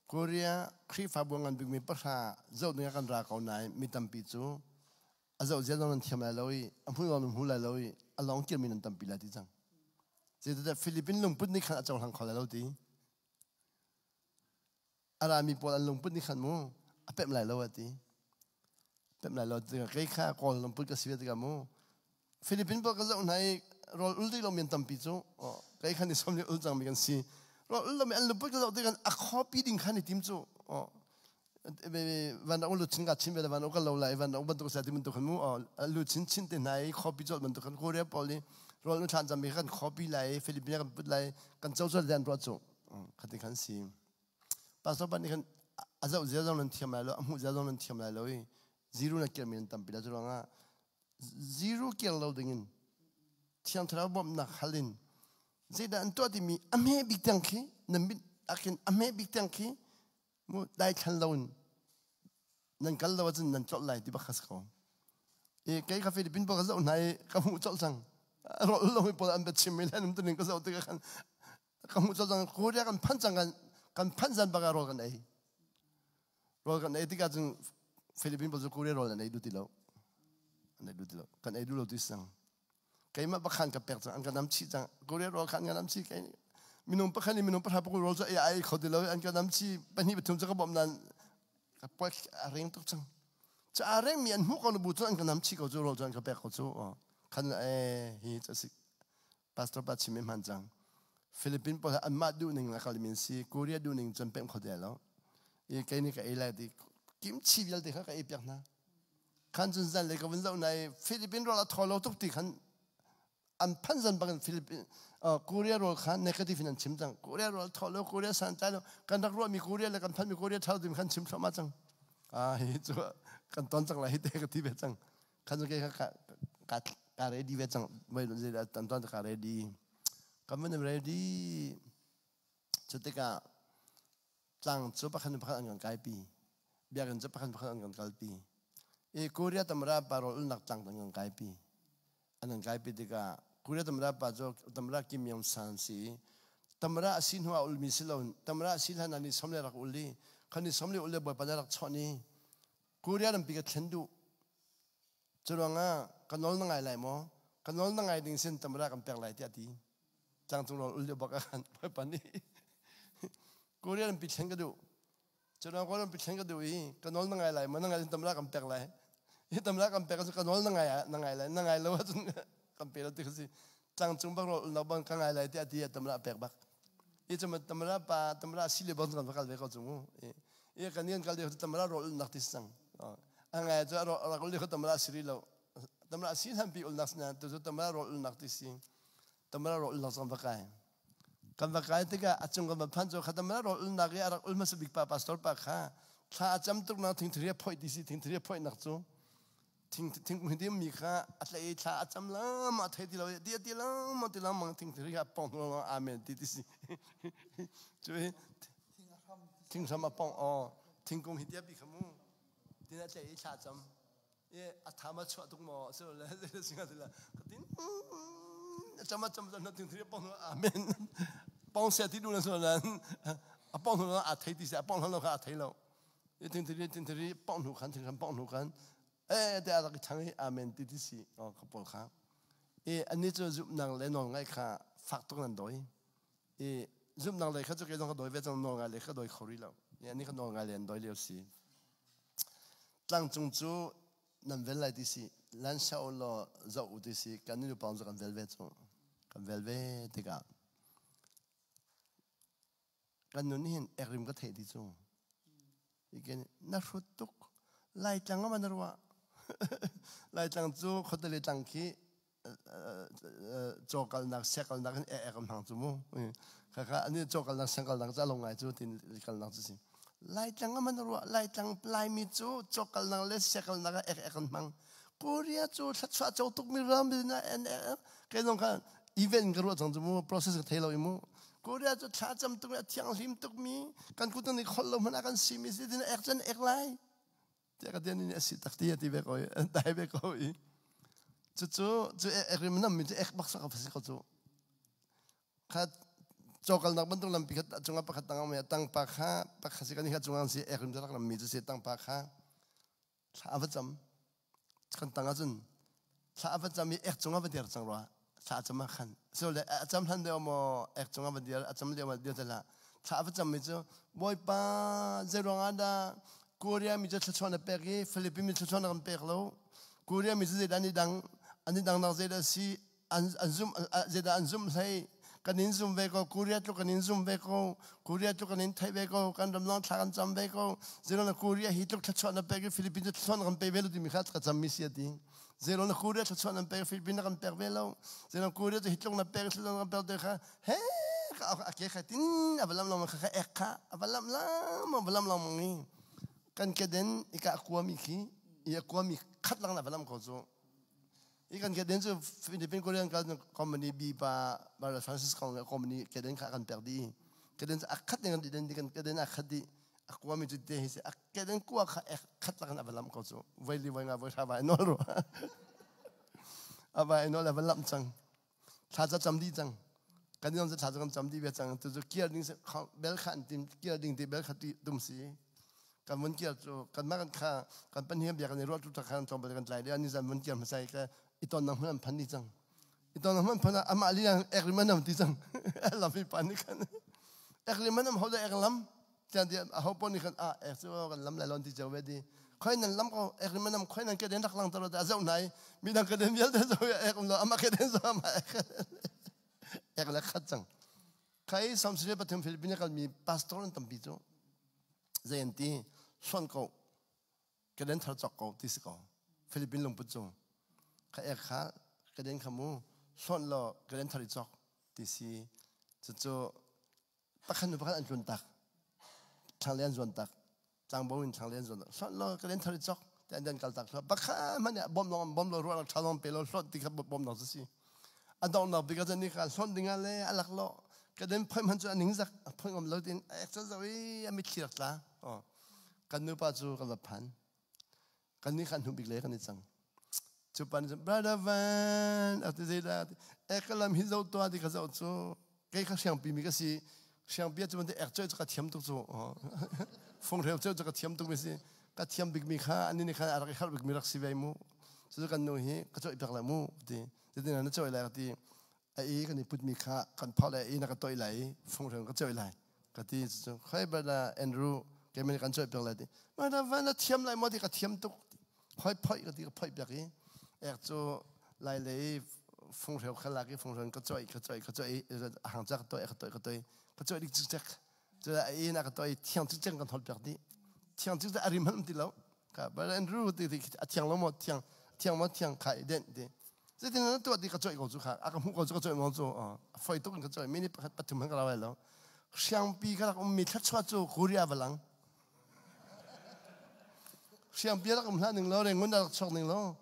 Korea Khrihfabu ngan bikmi pahra zoh ding ah kan ra ko nain mi tampi cu a zoh zia zong nan thiam lai lo i a hmu zong nan hmu lai lo i a lawng kirmi nan tampi lai ti cang. Zeicahtiah Philippine lungput nih khan a cohlang kho lai lo ti. A rami pawl an lungput nih khan mu a pemh lai lo a ti. Pemh lai lo tikah kei kha Kawl lungput ka si ve tikah mu Philippine pawl ka zoh hna i rawl ul ti lomi an tampi cu kei khan i som ul cangmi kan si. Rawl ul lomi an lungput ka zoh tikah a copy ding khan i tim cu van rak lu chin ka chin ve van ka lo lai van rak bantuk sa ti bantuk khan mu lu chin chin te hna i copy cawlh bantuk khan Korea pawl nih rawl nu thlan cangmi kan copy lai Philippine kan put lai kan co cawlh dan ruah cu khati khan si. Pastor pa nih khan a zoh zia zong nan thiam lai lo, a hmuh zia zong nan thiam lai lo i zero na kirmi nan tampi lai. Cu ruangah zero kir lo dingin Thiang Thlarau bawmhnak hal in zeidah an tuah timi a hme bik tiang khi nan mit ah khin a hme bik tiang khi mu daithlan lo in nan kal lo ahcun nan tlolh lai ti bak kha si ko. I kei ka Philippine pawl ka zoh hna i ka hmuh colh cang. Rawl lo mi pawl an bia chim i le an tuning ka zoh tikah khan ka hmuh colh cang. Korea kan phanh cang kan phanh zan bak ah rawl kan ei. Rawl kan ei tikah cun Philippine pawl cu Korea rawl an ei duh ti lo. An ei duh ti lo. Kan ei duh lo ti sang. Keimah pakhan ka pek cang an ka nam chih cang. Korea rawl khan ka nam chih kei minung pakhat nih minung pahra pakul rawl cu ei ai kho ti lo an ka nam chih pahnih pathum cu ka bawmh nain ka puai a reng tuk cang. Cu a reng mi an hmuh ko na bu cu an ka nam chih ko cu rawl cu an ka pek ko cu. Khan e hi cu si pastor pa chim i hman cang. Philippine pawl anmah duh ning la kal min si Korea duh ning cun pemh kho te lo. I kei nih ka ei lai ti kimchi vialte kha ka ei piak hna. Khan cun zan le ka vun zoh na i Philippine rawl a thaw lo tuk ti khan an phan zan bangin Philippine Korea rawl kha negative in an chim cang. Korea rawl thaw lo, Korea san tlai lo, kan rak ruahmi Korea le kan phanmi Korea thau tim khan chim thluahmah cang. Ah hi cu kan ton cang lai hi te ka ti ve cang. Khan cu ke kha ka ka ready ve cang. Voi zei tan ton ka ready. Kan van ready. Cu tikah tlang cu pakhat in pakhat an kan kaipi. Biakinn cu pakhat pakhat an kan kalpi. I Korea tamra pa rawl ulnak tlang an kan kaipi. An kan kaipi tikah Korea tamra pa cu tamra Kim Yong San si i tamra a si hnu ah ulmi si lo tamra a si hlan ah ni som le rak ul i khan ni som le ul le bawipa nih rak chawnh i Korea rampi ka thlen duh. Cu ruangah ka nawl na ngai lai maw? Ka nawl na ngai ding sin tamra kan pek lai tiah a ti. Tlangcung rawl ul lio bak ah khan Bawipa nih Korea rampi thlen ka duh. Cu ruangah Korea rampi thlen ka duh i ka nawl na ngai lai maw? Na ngai tamra kan pek lai. Hi tamra kan pek ahcun ka nawl na ngai na ngai lai. Na ngai lo ahcun kan pe lo ti kha si. Tlangcung bak rawl ulnak bang ka ngai lai tiah a ti a tamra a pek bak. I cuma tamara pa tamara si le bon kan va kal ve ko cu mu. I kan kan kal de tamara rol nak ti sang. A ngai cu rak ul kho tamara siri lo. Tamara si hlan pi ul nak sina tu cu tamara rol nak ti si. Tamara rol nak zong va kai. Kan va kai tikah a cung kan va phan cu kha tamara rol nak i a rak ul hmasa bik pa pastor pa kha thla a cam tuk nak thingthiri a phoih ti si thingthiri a phoih nak cu thing thing ti mi kha a tlei thla a cam lam a thei ti lo ti ti lam ti lam mang thing thiri a pong lo amen ti ti si cu hi thing hram a pong o thingkung hi tia bi kha mu tin a tlei thla cam e a thama chuah tuk mo so le singa ti la ka tin chama cham na thing thiri pong amen pong se ti du na so nan a pong lo a thei ti se a pong lo kha a thei lo thing thiri thing thiri pong hnu khan thing hram pong hnu khan e te a rak chang i amen ti ti si o ka pawl kha e ani cu zumh le nawl ngai kha fak tuk nan doi i zumh le kha cu ke zong ka doi ve cang nawl ngai le kha doi kho ri lo ani kha nawl ngai le an doi lio si tlang cung cu nan vel lai ti si lan sha lo zo u ti si kan ni pang cu kan vel ve cu kan vel ve tikah kan nun hin ekrim ka theih ti cu iken na hrut tuk laitlang ama na ruah laitlang cu khotele tlang khi cawkalnak siakalnak in ek an hmang cu mu khakha ani cawkalnak siakalnak ca long ngai cu tin kalnak cu si laitlang ama na ruah laitlang laimi cu cawkalnak le siakalnak ah ek ek an hmang Korea cu thluachuah co tuk mi ram na en ke zong kha event ka ruah cang cu mu process ka thei lo i mu Korea cu thla cam tuk mi a thianghlim tuk mi kan kut nih khol lo hmanh ah kan si mi si tin ek cun ek lai tiah ka tian ni asi tak ti ti ve ko i dai ve ko i cu cu cu ek rim nam mi cu ek bak sak a si ko cu kha cawkalnak bantuk lampi kha cungah pakhat tang um tang pa kha pakhat si kan hi cungah si ek rim rak lam mi cu si tang pa kha thla a va cam kan tang ahcun thla a va cam i ek cungah va dir cang rua thla a cam ah khan so le a cam hlan deuh maw ek cungah va dir a cam lio ma dir hlah thla a va cam mi cu bawipa zeiruang ah dah Korea mi cu thluachuah na pek i Philippines mi thluachuah na kan pek lo Korea mi cu zeidah an i dang an i dang nak zeidah si an an zum zeidah an zum hlei kan in zum ve ko Korea tluk kan in zum ve ko Korea tluk kan in thei ve ko kan ram long thla kan cam ve ko zero na Korea hi tluk thluachuah na pek i Philippines thluachuah na kan pe ve lo timi kha ka cam mi si ati zero na Korea thluachuah na pek Philippines na kan pek ve lo zero Korea cu hi tluk na pek thluachuah na kan pek te kha he ka ake kha tin avalam long kha kha ek kha avalam lam avalam long ngi kan keden ika kuami khi i kuami khat lang na avalam ko chu I kan keden cu Philippine Korean company B pa Brother Francis Kong le company keden kha kan pek dih. Keden cu a khat ding kan di kan keden a khat dih. A kua mi cu te hi si a keden kua kha ek khat lakan a va lam ko cu. Voi li voi nga voi hra vai nol ru. A vai nol a va lam cang. Thla ca cam di cang. Kan yong cu thla ca kan cam di ve cang. Tu cu kiar ding bel kha an tim kiar ding ti bel kha ti tum si. Kan vun kir cu kanmah kan kha kan pahnih bia kan i ruah tu khan tlawmpal kan tlai le ni zan vun kir hmasa i ka i tonnak hmun an phan ni cang i tonnak hmun phan ah amah li ek rim an ti cang lam i pan ni khan ek rim an ho da ek lam tian ti a ho pon ni khan a ek cu kan lam lai lon ti cheu ve di khoi nan lam ko ek rim an khoi nan ke den rak lang taro da zau nai mi dang ke den vialte zo ek um lo ama ke den zo ama ek ek le khat cang khai samsire pathum Philippines kal mi pastor an tampi cu Zei an ti? Hlonh ko. Keden thar cawk ko ti si ko. Philippine lungput cu. Kha ek kha keden kha mu hlonh law keden thar i cawk ti si. Cucu pakhat nu pakhat an tlun tak. Thlanglei an zuan tak. Tlangbo in thlanglei an zuan tak. Hlonh law keden thar i cawk ti an dan kal tak. Pakhat hmanh nih bom long bom lo ruah tha long pe lo hlonh ti kha bom dong cu si. A donghnak bik ah cun ni kha hlonh ding ah le a lak lo ka den phoi hmanh cu a ningzak a phoi ngam lo tin a ek cun zo i a mitthli rak tla kan nupa cu kan va phan kan ni kha hnu bik le kan i cang cu pa nih cun brother Van a ti zeidah ek ka lam hi zo tua ti ka zoh cu kei kha hriangpi mi ka si hriangpi cu bantuk ek cu ka thiam tuk cu funghreu cu ka thiam tuk mi si ka thiam bik mi kha ani nih khan a rak i harh bik mi rak si ve mu cu kan nu hi ka cawih piak lai mu ti cutin na cawih lai ka ti a i kan i put mi kha kan phau lai i na ka toih lai i funghreu ka cawih lai ka ti cu khoi brother Andrew keimah nih kan cawih piak lai ti brother van na thiam lai maw ti ka thiam tuk phoi phoi ka ti ka phoi piak i ek cu lai lei. Funghreu kha lak i funghreu in ka coih ka coih ka coih a hang ca ka toih ka toih ka toih ka coih dik cikcek. Cu a in a ka toih thiang cikcek kan hol piak dih. Thiang cikcek a rim hmanh um ti lo. Ka ba Andrew ti ti a thiang lo maw thiang thiang maw thiang kha i denh ti. Zeitin na tuah ti ka coih ko cu kha a ka hmuh ko cu ka coih mo cu a foi tuk in ka coih minute pakhat pathum han ka rau lo. Hriangpi ka rak ummi thluachuah cu Korea va lang. Hriangpi rak um hlah ning law Rangoon rak chuak ning law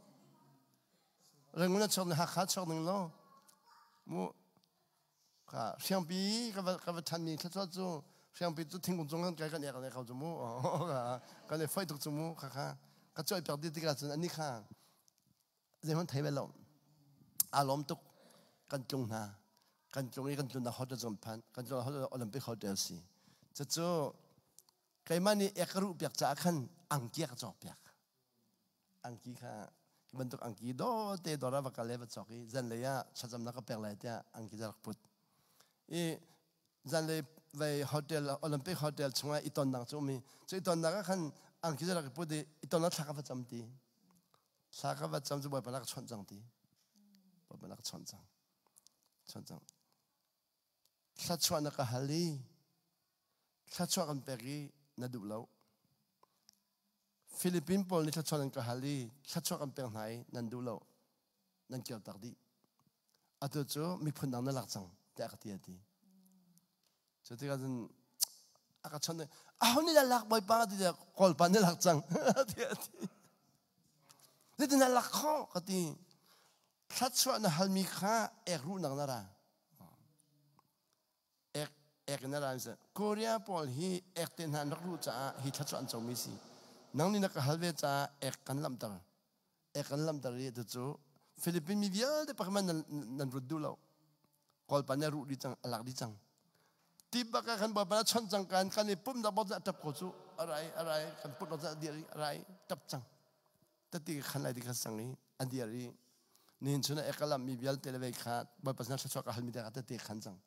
Rangoon a chuak ning Hakha chuak ning law mu ka hriangpi ka va ka va ṭhanmi thluachuah cu hriangpi cu thingkung cung kan kai kan ek kan ko cu mu kan i foih tuk cu mu kha kha ka coih piak dih tikah cun ani kha zeihmanh thei bal lo aa lawm tuk kan tlung hna kan tlung i kan tlunnak hotel cu kan phan kan tlunnak hotel Olympic Hotel si cucu keimah nih ek ka ruh piak caah khan angki a ka cawk piak angki kha hi bantuk angki dawte dawr ah va kal i va cawk i zanlei ah thlacamnak ka pek lai tiah angki cu a rak put i zanlei vei hotel Olympic Hotel chungah i tonnak cu um i cu i tonnak ah khan angki cu rak i put i i tonnak thla ka va cam ti thla ka va cam cu Bawipa na ka chawnh cang ti Bawipa na ka chawnh cang chawnh cang thluachuah na ka hal i thluachuah kan pek i na duh lo Philippine pawl nih thluachuah nan ka hal i thluachuah kan pek hna i nan duh lo nan kirtak dih atu cu miphun dang na lak cang tiah ka ti a ti cu tikah cun a ka chawnh aho nih dah lak bawipa ti tiah kawlpa nih lak cang tiah a ti zeitin dah lak khawh ka ti thluachuah na halmi kha ek ruhnak na ra ek ek in a ra Korea pawl hi ek te hna an rak ruh caah hi thluachuah an comi si nang nih na ka hal ve caah ek kan lamhter ek kan lamhter i tu Philippine mi vialte pakhat nan nan rut duh lo Kawlpa nih a ruh dih cang a lak dih cang ti bak ah kan bawipa chon cang kan kan i pum dak bot tap ko cu arai arai kan put lo dir arai tap cang tati khan lai ti kha sang i a dir i nihin chun ah ekalam mi vialte le vei kha bawipa sinah thluachuah ka halmi te kha tete khan cang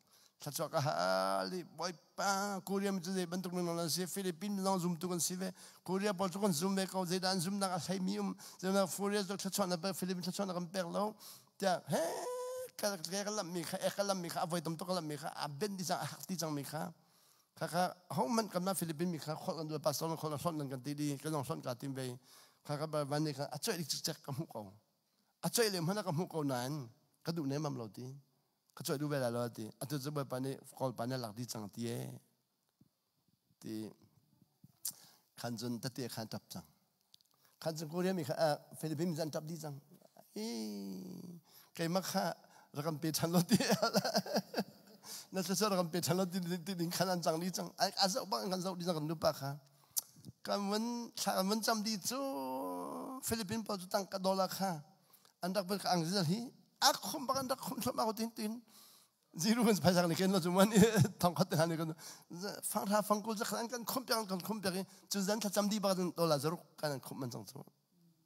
thluachuah ka hal i bawipa Korea mi cu zei bantuk minung an si Philippine lawng zumtu kan si ve Korea pawl cu kan zum ve ko zeidah an zumnak a hleimi um zeidah Korea cu thluachuah na pek Philippine thluachuah na kan pek lo tiah he ka ka lammi kha ek ka lammi kha a voi tam tuk ka lammi kha a ben di cang a hak ti cang mi kha kha kha hohmanh kan mah Philippine mi kha kholh kan duh pastor khol hlon nan kan ti di kan zong hlon ka tim ve kha kha van ni kha a coih dik cikcek ka hmuh ko a coih le hmanh ka hmuh ko nain ka duh ne mam lo ti ka coih duh ve lai lo ti atu cu bawipa nih kawlpa nih lak di cang ti e ti khan cun tete khan tap cang khan cun Korea mi kha Philippine mi an tap di cang i keimah kha rak kan pe ṭhan lo ti na thluachuah rak kan pe ṭhan lo ti ti ding khan an cang di cang a zoh bang kan zoh di cang kan nupa kha kan vun thla kan vun cam di cu Philippine pawl cu tangka dollar kha an rak bel ka ang zel hi a khum bak an rak khum thluahmah ko tin tin Ziru kan phaisa kan ken lo cu man thong khat te han kan fang tha fang kul zakhat an kan khum piak kan khum piak i cu zan thlacam di bak dollar zaruk kan an khum man cang cu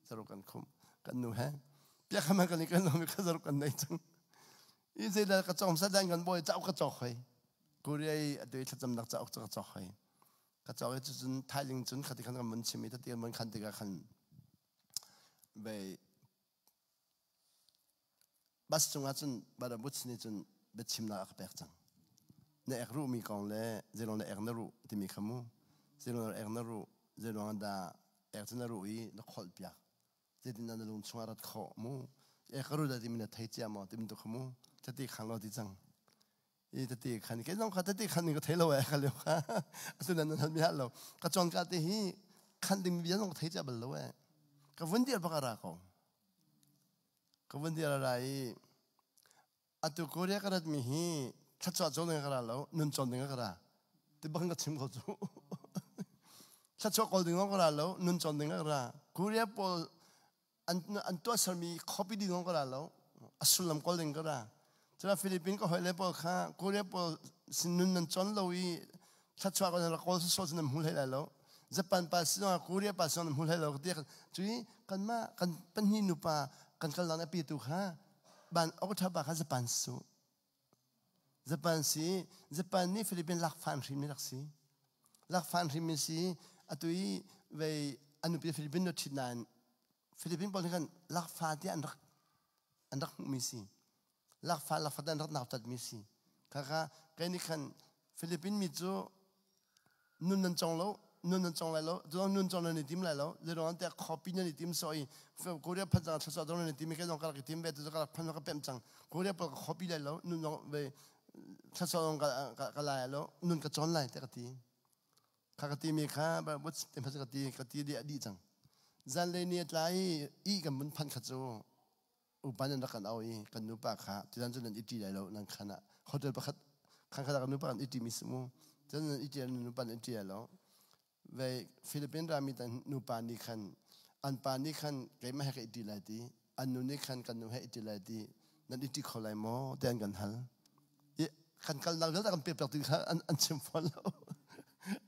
zaruk kan khum kan nu he piak man kan kan lo mi kha zaruk kan nei cang i zei ka chong sa dan kan boy chau ka chok hoi Korea i atu i thlacam nak cauk ka chok hoi ka chok i cun thailing cun khati khan kan mun chim i tati mun khan tikah khan bei Bus cungah cun Brother Boots nih cun biachimnak a ka pek cang. Na ek ruhmi kong le zeilong na ek na ruh timi kha mu. Zeilong na ek na ruh, zeiruang dah ek cu na ruh i na kholh piak. Zeitin dah na lung chungah rat khawh mu. Ek ka ruh dah timi na thei cia maw timi tu kha mu. Tati khang lo ti cang. I tati khan kei zong kha tati khan ning ka thei lo eh ka lio kha. Atu nan nan mi hal lo. Ka chon ka te hi khan ding bia zong ka thei cia bal lo eh. Ka vun dir bak a ra ko. Ka vun dir a ra i atu Korea ka ratmi hi thluachuah cawn ding ka ra lo, nun cawn ding ka ra. Ti bang ka chim ko cu. Thluachuah kawl ding ka ra lo, nun cawn ding ka ra. Korea pawl an, an tuahsermi copy ding ka ra lo, a sullam kawl ding ka ra. Cun Philippine ka hoi le pawl kha Korea pawl sin nun nan cawn lo i thluachuah kan rak kawl sawsawh cu nan hmu hlei lai lo. Japan pa si zongah Korea pa si zong nan hmu hlei lo ka ti cui kanmah kan pahnih nupa kan kal dan a pitu kha ban okṭha pa kha Japan su Japan si Japan nih Philippine lak fan hrim rak si lak fan hrim si atu i vei an nupi Philippine nu ṭhit nain Philippine pawl nih khan lakfa tiah an rak an rak hmuhmi si. Lakfa lakfa dan rak nautat mi si. Khakha kai nih khan Philippine mi cu nun nan cong lo, nun nan cong lai lo, cu nun cong nan i tim lai lo. Zeiruang tiah khuapi nan i tim so i Korea phan cang thlasua dong nan i tim i kai zong ka rak i tim ve, tu ka rak phan ka pem cang. Korea pawl ka khuapi lai lo, nun zong ve thlasua dong ka lai lo, nun ka cawn lai te ka ti. Kha ka ti mi kha but te ka ti ka ti di a di cang. Zanlei ni a tla i i kan mun phan kha cu upa nan rak kan au i kan nupa kha titan cu nan i ṭi lai lo nan khan ah hotel pakhat khan khat ah kan nupa kan i ṭi mi si mu cun nan i ṭi nan nupa nan i ṭi lai lo ve Philippine rami tan nupa nih khan an pa nih khan keimah he ka i ṭi lai ti an nu nih khan kan nu he i ṭi lai ti nan i ṭi kho lai maw ti an kan hal i kan kalnak vialte kan pek ti kha an chim fawn lo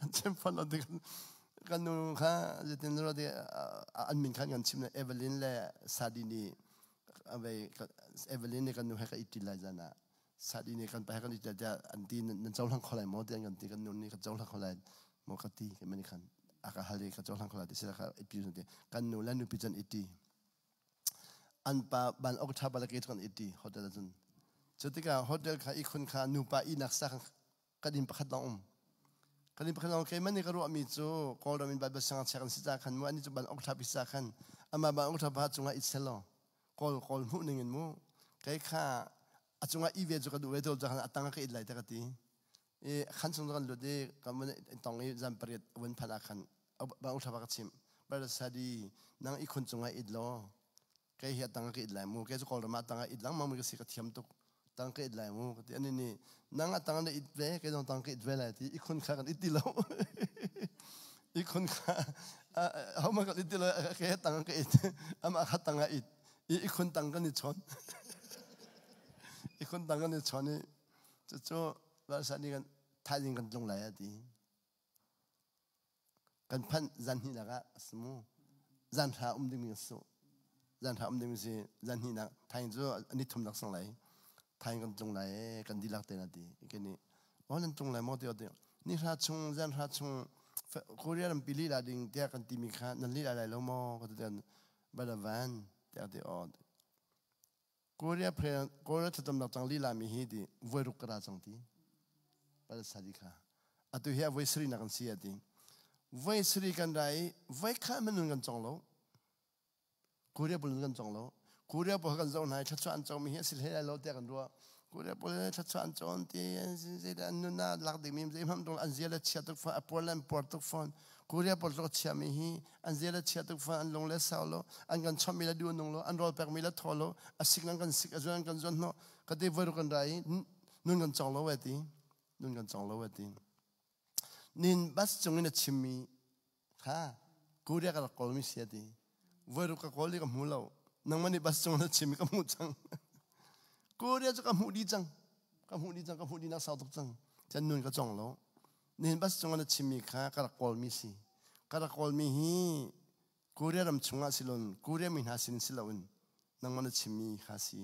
an chim fawn lo ti kan nu kha zeitin lo ti an min khan kan chim Evelyn le Sadi nih avei Evelyn nih kan nu he ka i lai zan ah Sadi nih kan pa he kan i ti tiah an ti nan cohlang kho lai maw ti an kan ti kan nu nih ka cohlang kho lai maw ka ti kan mani khan a ka hal i ka cohlang kho lai ti sila kha i pi ti kan nu le nupi cun i ti An pa ban ok ṭha bal ke kan i hotel ahcun. Cu tikah hotel kha ihkhun kha nupa ihnak sa kan inn pakhat lawng um. Kan inn pakhat lawng keimah nih ka ruahmi cu Kawlram in Bible siangngakchia kan si ca khan mu ani cu ban ok ṭha pi sa khan amah ban ok ṭha pa cungah i sel law kawl kawl hmuh ning in mu kei kha a cungah i ve cu ka duh ve to khan a tang ka it lai te ka ti i khan chung kan lut i kan vun tong i zan pariat vun phan ah khan bang ṭha ka chim Sadi nang i khun cungah it law kei hi tang ka it lai mu kei cu Kawlram ah tang it lengmang mi ka si ka thiam tuk tang ka it lai mu ka ti ani nih nang a tang na it ve kei zong tang ka it ve lai ti i khun kha kan it ti lo i khun kha ho ma kan it ti lo kei tang ka it ama kha tang a it i khun tang kan i chon i khun tang kan i chon i cucu Sadi kan thaizing kan tlung lai a ti Kan phanh zan hnihnak ah a si mu. Zan hra um dingmi a si. Zan hra um dingmi si zan hnihnak thaing cu ni thumnak sang lai. Thaing kan tlung lai ee kan dihlak te na ti. Ke nih oh nan tlung lai maw ti ti. Ni hra chung zan hra chung Korea ram pi lila ding tiah kan timi kha nan lila lai lo maw ka ti balavan tiah ti oh Korea Korea thlacamnak cang lila mi hi ti voi ruk ka ra cang ti palsadi kha atu hi a voi sari nak an si a ti voi sari kan ra i voi kha minun kan cong lo Korea bul kan cong lo Korea pawl kan zoh hna i thluachuah an cong mi hi a si hlei lai lo tiah kan ruah Korea pawl thluachuah an cawn ti zeidah an nun ah lak ding mi zeihmanh an zia le chia tuk fawn a puar le an puar tuk fawn Korea pawl tluk chia mi hi an zia le chia tuk fawn an lung le sau lo an kan chawmh mi le duh nung lo an rawl pek mi le thaw lo a sik an kan sik a zuan an kan zuan hnawh ka te voi kan ra i nun kan cong lo e ti nun kan cong lo e ti nin bus cung in a chimmi kha Korea ka rak kawl mi si ti voi ruk ka kawl i ka hmu lo nangmah nih bus cung na chim i ka hmuh cang Korea cu ka hmuh dih cang ka hmuh dih cang ka hmuh dih nak sau tuk cang chan nun ka cong lo nihin bus cung na chimmi kha ka rak kawlmi si ka rak kawlmi hi Korea ram chungah silon Korea mi hna sin si loin nangmah na chimmi kha si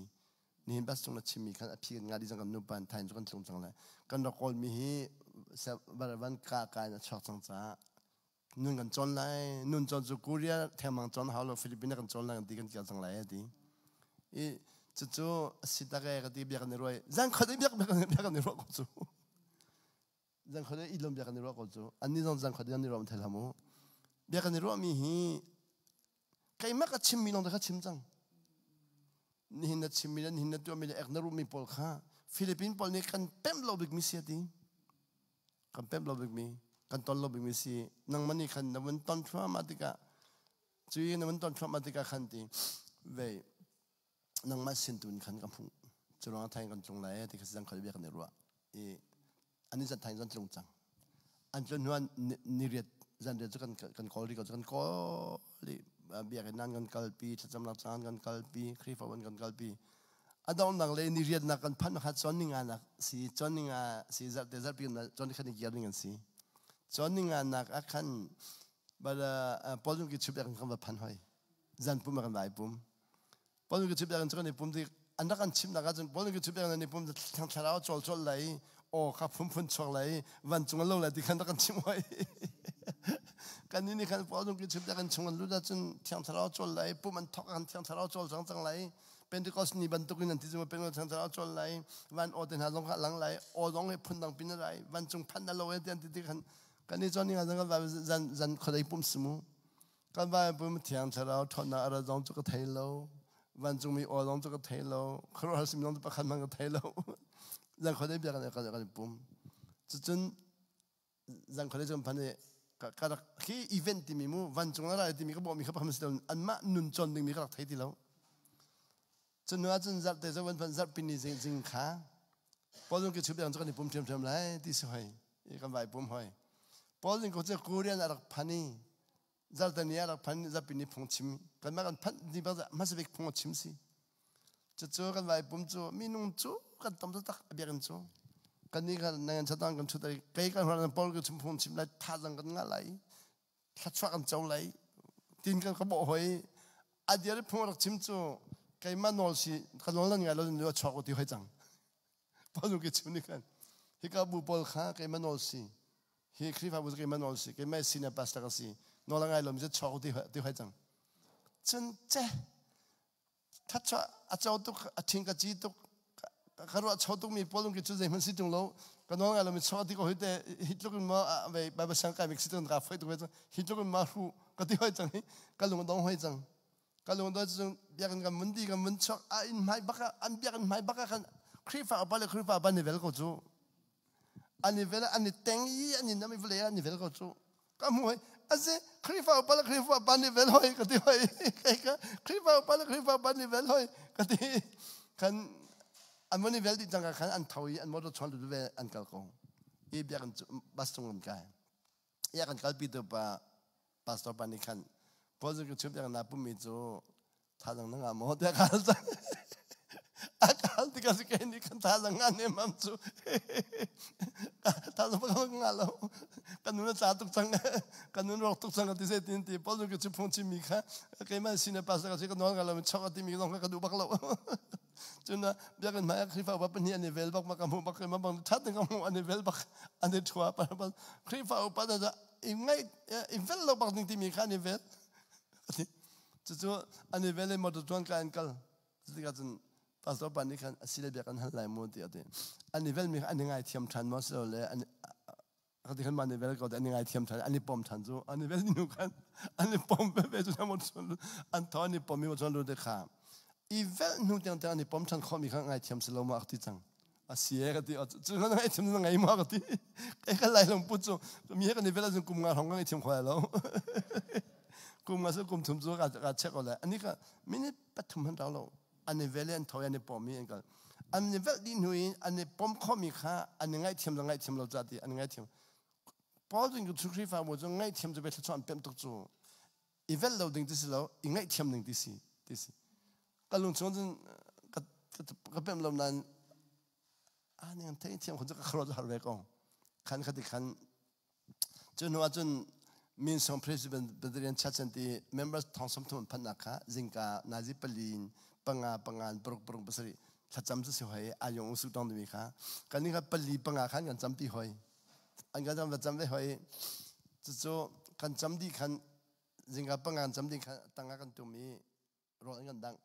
nihin bus cung na chimmi khan a phi kan ngah dih cang kan nupa in thain cu kan tlung cang lai kan rak kawlmi hi van ka ka in a chuak cang caah nun kan cawn lai nun cawn cu Korea thengmang cawn hau lo Philippines kan cawn lai kan ti kan kal cang lai a ti i cucu a si tak e ka ti biak kan i ruai zan khat i biak biak biak kan i ruah ko cu zan khat i ilom biak kan i ruah ko cu anni zong zan khat an i ruah thel hamu biak kan i ruah mi hi keimah ka chimmi lawng te kha chim cang nihin na chimmi le nihin na tuahmi le ek na ruhmi pawl kha Philippine pawl nih kan pemh lo bikmi si a ti kan pemh lo bikmi kan ton lo bikmi si nangmah nih khan na vun ton thluahmah tikah cui na vun ton thluahmah tikah khan ti vei nangmah sin tu in khan ka hmuh cu ruangah thaing kan tlung lai ti kha zang khal bia kan i ruah i ani zan thaing zan tlung cang an tlun hnuan ni riat zan riat cu kan kan kawl ri ko cu kan kawl i biakinn nan kan kalpi thlacamnak caan kan kalpi Khrihfabu kan kalpi a donghnak le ni riatnak kan phanh kha chon ninga nak si chon ninga si zarhte zarhpi chon khan i kiar ning an si chon ninga nak ah khan bala polung ki chup kan kan va phan hoi zan pum kan vai pum polung ki chup kan kan i pum ti an rak an chim nak ahcun polung ki chup kan i pum thang thlarau chol chol lai o kha phun phun chuak lai van cung lo lai ti khan rak kan chim hoi kan ni nih khan polung ki chup kan chung an lut ahcun thiang thlarau chol lai pum an thok kan thiang thlarau chol cang cang lai. Pentecost ni bantukin an ti cu Pentecost thiang thlarau cawl lai van aw te hna zong kha lang lai aw zong hi phundang pin a rai vancung phanh na lo e ti an ti ti khan kan i chon zan kan vai zan zan khuadei pum simu kan vai pum thiang thlarau ṭhawnnak a ra zong cu ka thei lo vancungmi aw zong cu ka thei lo khuaruahhar sim zong cu pakhat hmanh ka thei lo zan khuadei bia kan kan kan pum cucun zan khuadei cu phan i ka rak khi event timi mu vancung a ra timi ka bawhmi kha pakhat si lo anmah nun cawn dingmi ka rak thei ti lo Cun nu ahcun zarhte cu van zarhpi ni zing kha Paul zong ki chup cu kan i pum ṭhiamṭhiam lai ti si hoi i kan vai pum hoi. Paul zing ko cu Korean a rak phan i zarhte ni a rak phan zarhpi ni phung chim kanmah kan phanh ni bak hmasa bik phung a chim si. Cucu kan vai pum cu minung cu kan tam taktak a biakinn cu. Kan ni kan nangan chatang kan chut ai kei kan hran Paul ki chim phung chim lai thazang kan ngah lai thluachuah kan co lai tin kan ka bawh hoi a dir phung rak chim cu keimah nawl si ka nawl nan ngai lo nu a chuak ti hoi cang panu ke chim ni khan hika bu pawl kha keimah nawl si hi Khrihfabu keimah nawl si keimah senior pastor ka si nawl ngai lo mi cu chuak ti ti hoi cang cun che Thluachuah a co tuk, a ṭhing ka ci tuk, ka ruah cho tukmi pawl ki cu zeihmanh si ṭung lo. Ka nawl ngai lomi chuah ti ko hi te hi tluk in ma vei Bible siang kai mi si tuk ka foi tuk ve cang. Hi tluk in ma hru ka ti hoi cang hi ka lung a dong hoi cang. Ka lung dong cu biakinn kan mun di kan mun chuak a inn hmai bak ah an biakinn hmai bak ah khan Khrihfa upa le Khrihfa upa an i vel ko cu. An i vel an i teng i an i nam i vawlei ah an i vel ko cu. Ka hmu hoi ase Khrihfa upa le Khrihfa upa an i vel hoi ka ti hoi. Ka Khrihfa upa le Khrihfa upa an i vel hoi ka ti. Kan an von i vel dih cangka khan an tho i an motor chuan lut ve an kal ko. I biakinn bus cung an kai. Ia kan kalpi tu pa pastor pa nih khan Paul cu ka chup na pummi cu thazang na ngah maw tiah ka hal cang. A ka hal tikah si kei nih kan thazang ngah ne mam cu thazang pa ka ngah lo kan nun a tla tuk cang kan nun rawk tuk cang ti se tin ti Paul cu ka chu phung chimmi kha keimah sin pastor ka si ka nawl ngah lo chok a timi zong kha ka duh bak lo cun biakinn hmai ah Khrihfa upa pahnih an i vel bak ma ka hmuh bak ma bang that ka hmuh an i vel bak an i thua pa Khrihfa upa da i ngai i vel lo bak ding timi kha an i vel cucu an i vel i motor tuan ka an kal cutikah cun pastor pa nih khan asile biak an hal lai mu ti ati an i vel mi kha an i ngai thiam than maw silole an ka ti khan ma an i vel ko an i ngai thiam than an i pom than cu an i vel nu khan an i pom ve ve cu mo an tho an i pom mi mo chuan lu te kha i vel hnu tiang tiang an i pom than kho mi kha ngai thiam si lo ma ti cang a si e ka ti cu kan ngai thiam na ngai ma ka ti kai ka lai long put cu mi he kan i vel azun kum nga hong ka ngai thiam khoi lo kum nga su kum thum cu ka ka check ole ani ka minute pathum han rau lo an i vel an tho an i pom i an kal an i velh dih hnu in an i pom khomi kha an i ngaihthiam lo ngaihthiam lo ca ti an i ngaihthiam Paul cu cu Khrihfabu cu ngaihthiam cu thluachuah an pemh tuk cu i velh lo ding ti si lo i ngaihthiam ding ti si ti si ka lung chung cun ka ka pemh lo nain a ning thei thiam khun cu ka khuaruah har ve ko khan khati khan Cu hnu ahcun Minsong Presbyterian Church an ti members thong 30 an phanhnak kha zingka nazi pali in panga panga in paruk paruk pasarih thlacam cu si hoi ayong usu tong timi kha kan ni kha pali panga khan kan campi hoi an kan cam va cam ve hoi cucu kan cam dih khan zingka panga kan cam dih khan tangah kan tum i rawl an kan dangh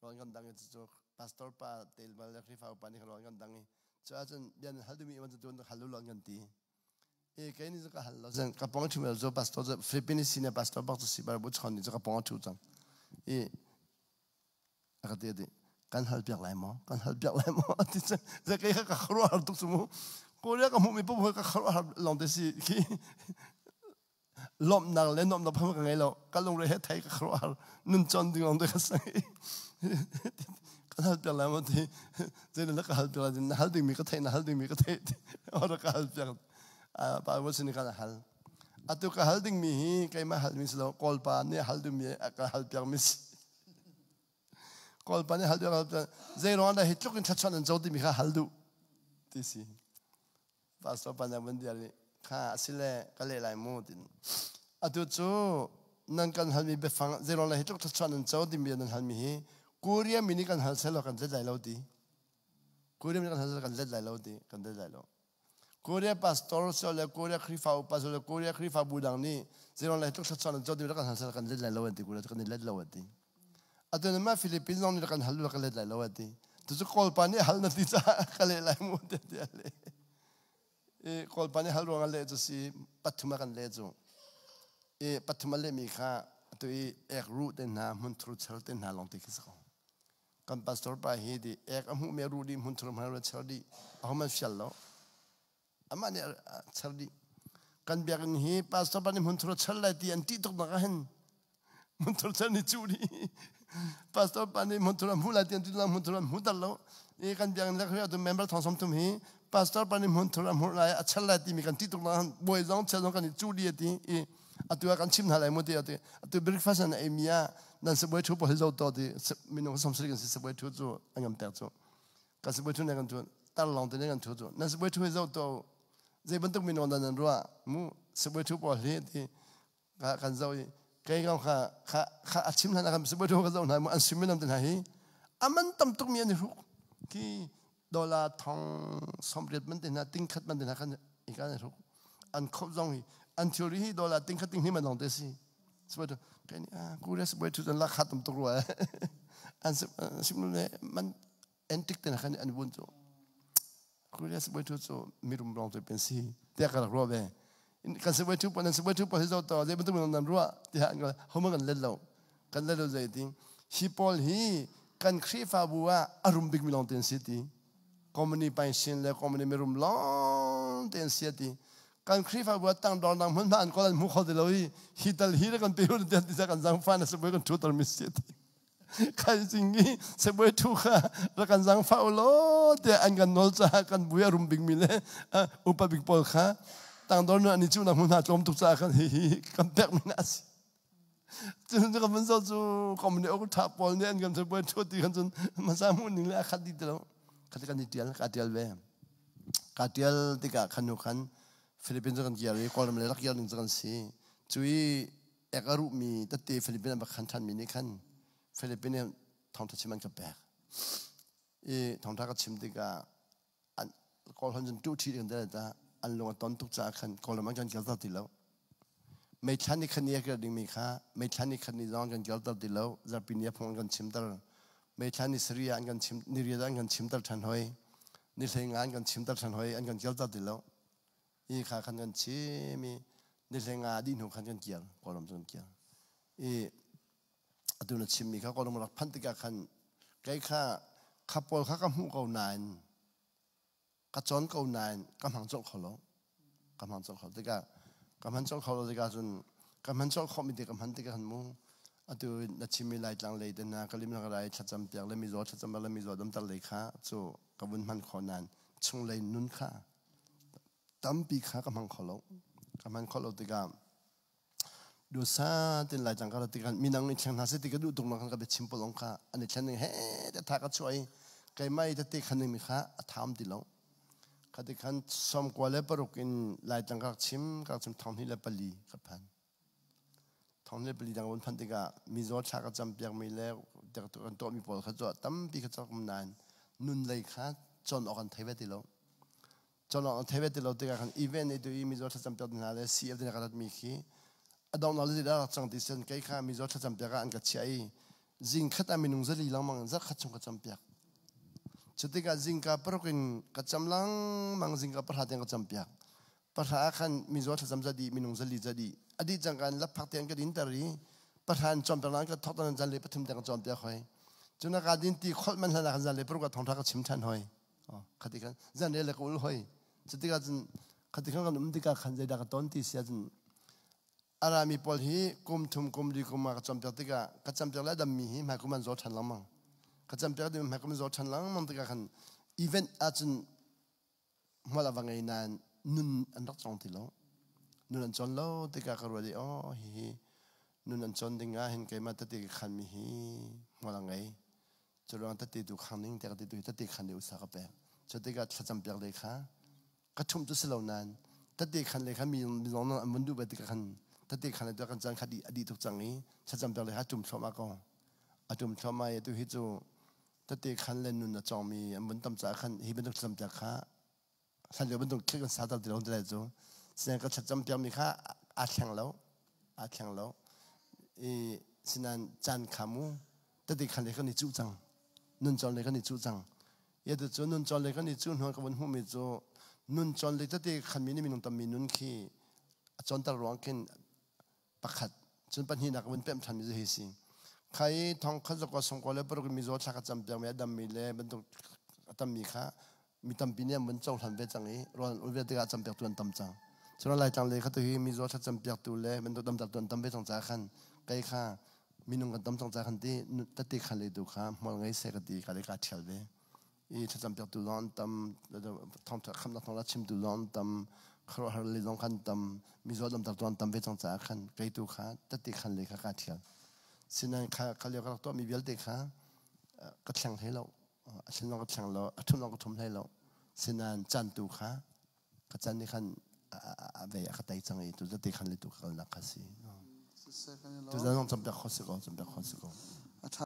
rawl kan dang i cucu pastor pa tel bal le Khrihfa upa nih rawl kan dang i cu ahcun bia nan hal duhmi man cu tun hal u law an kan ti e kei nih cu ka hal lo zan ka pong thu zo pastor cu Philippines senior pastor bak cu si bar bu chon ni cu ka pong thu cang i a ka ti ti kan hal piak lai maw kan hal piak lai maw ti cang za kei ka kharuah har tuk su mu Korea ka hmuh mi paoh ka kharuah har long te si khi lawmhnak le nuamhnak phang ka ngei lo ka lungre he thei ka khuaruahhar nun chon ding lawng te ka sang kan hal piak lai maw ti zeitin ka hal piak lai na hal dingmi ka theih na hal dingmi ka theih ora ka hal piak pa wo sin ka hal atu ka hal dingmi hi keimah hal mi si lo kawlpa nih hal dingmi ka hal piak mi si kawlpa nih hal piak zei ruang dah hi tluk in thluachuah nan co timi kha hal duh ti si Pastor pa nih van dir i kha asile ka leh lai mu tin atu cu nan kan halmi biafang zeiruang le hi tluk thluachuah nan co timi nan halmi hi Korea mi nih kan hal selaw kan let lai lo ti Korea mi nih kan hal selaw kan let lai lo ti kan let lai lo Korea pastor so le Korea Khrihfa upa so le Korea Khrihfa bu dang nih zeiruang le hi tluk thluachuah nan co timi kan hal selaw kan let lai lo an ti Korea kan i let lo an ti. Atu na mah Philippines zong nih kan hal ka let lai lo ati. Tucu Kawl pa nih hal na ti caah ka leh lai mu te ti a leh. I Kawl pa nih hal ruang a leh cu si pathum a kan leh cu. I pathum a lehmi kha atu i ek ruh te hna hmunthur char te hna lawng te khi si ko. Kan pastor pa hi di ek a hmuhmi a ruh dih hmunthur hman char dih a homan fial lo. Amah nih a char dih. Kan biakinn hi pastor pa nih hmunthur a char lai ti an ṭih tuk nak ah hin hmunthur char nih cuh dih. Pastor pa nih hmunthur a hmuh lai ti an ṭih nak hmunthur an hmu ter lo. I kan biakinn le khrih member thong 30 hi pastor pa nih hmunthur a hmuh lai a char lai timi kan ṭih tuk nak ah bawi zong chia zong kan i cuh dih a ti i atu ah kan chim hna lai mu ti ati atu breakfast an ei mi ah nan sibawi thu pawl hi zo to ti minung 70 kan si sibawi thu cu an ngam tek cu kan sibawi thu ne kan thu tar long te ne kan thu cu nan sibawi thu hi zo to zei bantuk minung dan nan ruah mu sibawi thu pawl hi ti kan zo i kei ngau kha kha kha a chim hlan kan sibawi thu ka zo hna mu an sim minam te hna hi aman tam tuk mi an i hruk ki dollar thong 80 man te hna ting khat man te hna kan i kan i hruk an khop zong hi an thilri hi dollar ting khat ting hi man long te si sibawi tu kai ni ah ku le sibawi tu zan la khat tam tuk rua an sim le man antique te khan an vun chu ku le sibawi tu chu mirum rong te pen si te ka rak ruwa ve kan sibawi tu pa nan sibawi tu pa hi zo to zei bantuk nan ruwa ti ha an homa kan let lo kan let lo zei ti hi paul hi kan Khrihfabu ah a rum bik mi long ten si ti company pension le company mirum lawng te an si ti kan Khrihfabu ah tangdor nang hmun hma an kawl an hmu kho ti lo i hi tal hi le kan pe hun ti ti kan zang fa na sabuai kan thu tar mi si ti kai jing i sabuai thu kha ra kan zang fa lo te an kan nol cha kan bui a rum bik mi le upa bik pawl kha tangdor nu ani chu na hmun hna tlawm tuk cha kan hi hi kan pek mi na si Cun ka van zoh cu company ok ṭha pawl nih an kan sabuai ṭhuat ti khan cun hmasa hmuh ning le a khat dih ti lo. Khat kan i ṭial, kaa ṭial ve. Kaa ṭial tikah khan hnu khan Philippines cu kan kir i Kawlram le rak kir ding cu kan si. Cu i ek a ruhmi tette Philippines an va khan ṭhanmi nih khan Philippines nih thawngṭha chim an ka pek. I thawngṭha ka chim tikah an Kawl hon cun tuh ṭhi ding ta an lung a ton tuk caah khan Kawlram an kan kirter ti lo. Meithla ni khat ni a kir dingmi kha meithla ni khat ni zong an kan kirter ti lo. Zarhpi ni a phung an kan chimter. Meithla ni sarih ah an kan chim ni riat ah an kan chimter ṭhan hoi. Ni hleinga an kan chimter ṭhan hoi an kan kirter ti lo. I kha khan kan chim i ni hleinga dih hnu khan kan kir Kawlram cu kan kir. I atu na chimmi kha Kawlram rak phanh tikah khan kei kha kha pawl kha ka hmuh ko nain ka cawn ko nain ka hmang colh kho lo ka hmang colh kho tikah ka hman colh kho lo tikah cun ka hman colh khawhmi te ka hman tikah khan mu atu na chimmi Laitlang lei te hna kalim na rai thlacam piak le mizaw thlacam le mizaw damter lei kha cu ka vun hman kho nain chunglei nun kha tampi kha ka hmang kho lo ka hman kho lo tikah Dusa tin Laitlang ka rat tikah minang i thleng hna seh ti ka duh tuk nak ka biachim pawl kha an i thlen ning he te tha ka chuah i keimah i tete khan ning mi kha a tham ti lo. Khati khan 96 in Laitlang ka rak chim ka rak chim 2004 ka phan. 2004 dang vun phan tikah mizaw thla ka cam piak mi le kan tuah mi pawl kha cu tampi kha cawk nain nun lei kha cawn awk an thei ve ti lo. Cawlawng an thei ve ti lo tikah khan event i tu i mizaw thlacam piak hna le CF te ka ratmi khi a donghnak le rak cang ti sen kei kha mizaw thlacam piak ah an ka chiah i zing khat ah minung 400 lengmang zarh khat chung ka cam piak. Cu tikah zingka 6 in ka cam lengmang zingka 9 tiang ka cam piak. 9 ah khan mizaw thlacam za dih minung 400 za dih. A dih cangka in lapphak tiang ka dinter i 9 in cawnpiak nan ka thawk tan zan le 3 tiang ka cawnpiak hoi. Cun ka din ti kholh man hlan ah khan zan le 6 ah thawngtha ka chim than hoi. Khati khan zan le ka ul hoi. Cutikah cun khati khan kan um tikah khan zeidah ka ton ti si ahcun arami pawl hi kum thum kum li kum ah ka campiak tikah ka campiak le a dammi hi hmai kum an zaw ṭhan lengmang. Ka campiak ding hmai kum an zaw ṭhan lengmang tikah khan event ahcun hmual a va ngei nain nun an rak cawng ti lo. Nun an cawn lo tikah ka ruat i oh hihi nun an cawn ding ah hin keimah tete ka khanmi hi hmual a ngei. Curuang tete tu khang ning tiah ka ti tu hi tete khan le usa ka pek. Cu tikah thlacam piak le kha ka ṭhumh cu si lo nain tete khan le kha mi zong an vun duh ve tikah khan tete khan le tu kan caan kha a dih tuk cang i thlacam piak le kha ṭum thluahmah ko. A ṭum thluahmah i atu hi cu tete khan le nun a cawngmi an vun tam caah khan hi bantuk thlacam piak kha hlan lio bantuk thil kan sa ter ti lo ti lai cu. Sinain ka thlacam piakmi kha aa thleng lo. Aa thleng lo. I sinain caan kha mu. Tete khan le kan i cuh cang. Nun cawn le kan i cuh cang. Ya tu cu nun cawn le kan i cuh hnuan ka vun hmuhmi cu nun cawn le tete khan mi nih minung tammi nun khi a cawnter ruang khin pakhat cun pahnihnak vun pemh ṭhanmi cu hi si. Khai thong khat zakua songkua le paruk mizaw thla ka cam piakmi a dammi le bantuk a tammi kha mi tampi nih an vun cohlan ve cang i rawl an ul ve tikah campiaktu an tam cang. Cun Laitlang lei kha tu hi mizaw thla campiaktu le bantuk damtertu an tam ve cang caah khan kei kha minung kan tam cang caah khan ti tete khan le tu kha hmual ngei seh ka ti ka le ka ṭhial ve. I thlacam piaktu zong an tam, thawngṭha khamnak thawng chimtu zong an tam, khuaruahhar le zong kan tam, mizaw damtertu an tam ve cang caah khan kei tu kha tete khan le kha ka ṭhial. Sinain kha kha lio ka rak tuahmi vialte kha ka thleng hlei lo. A thlen zong ka thleng lo, a ṭhum zong ka ṭhum hlei lo. Sinain caan tu kha ka caan nih khan a vei a ka tei cang i tu zate khan le tu ka kalnak kha si. Tu zan zong campiak kho si ko, campiak kho si ko.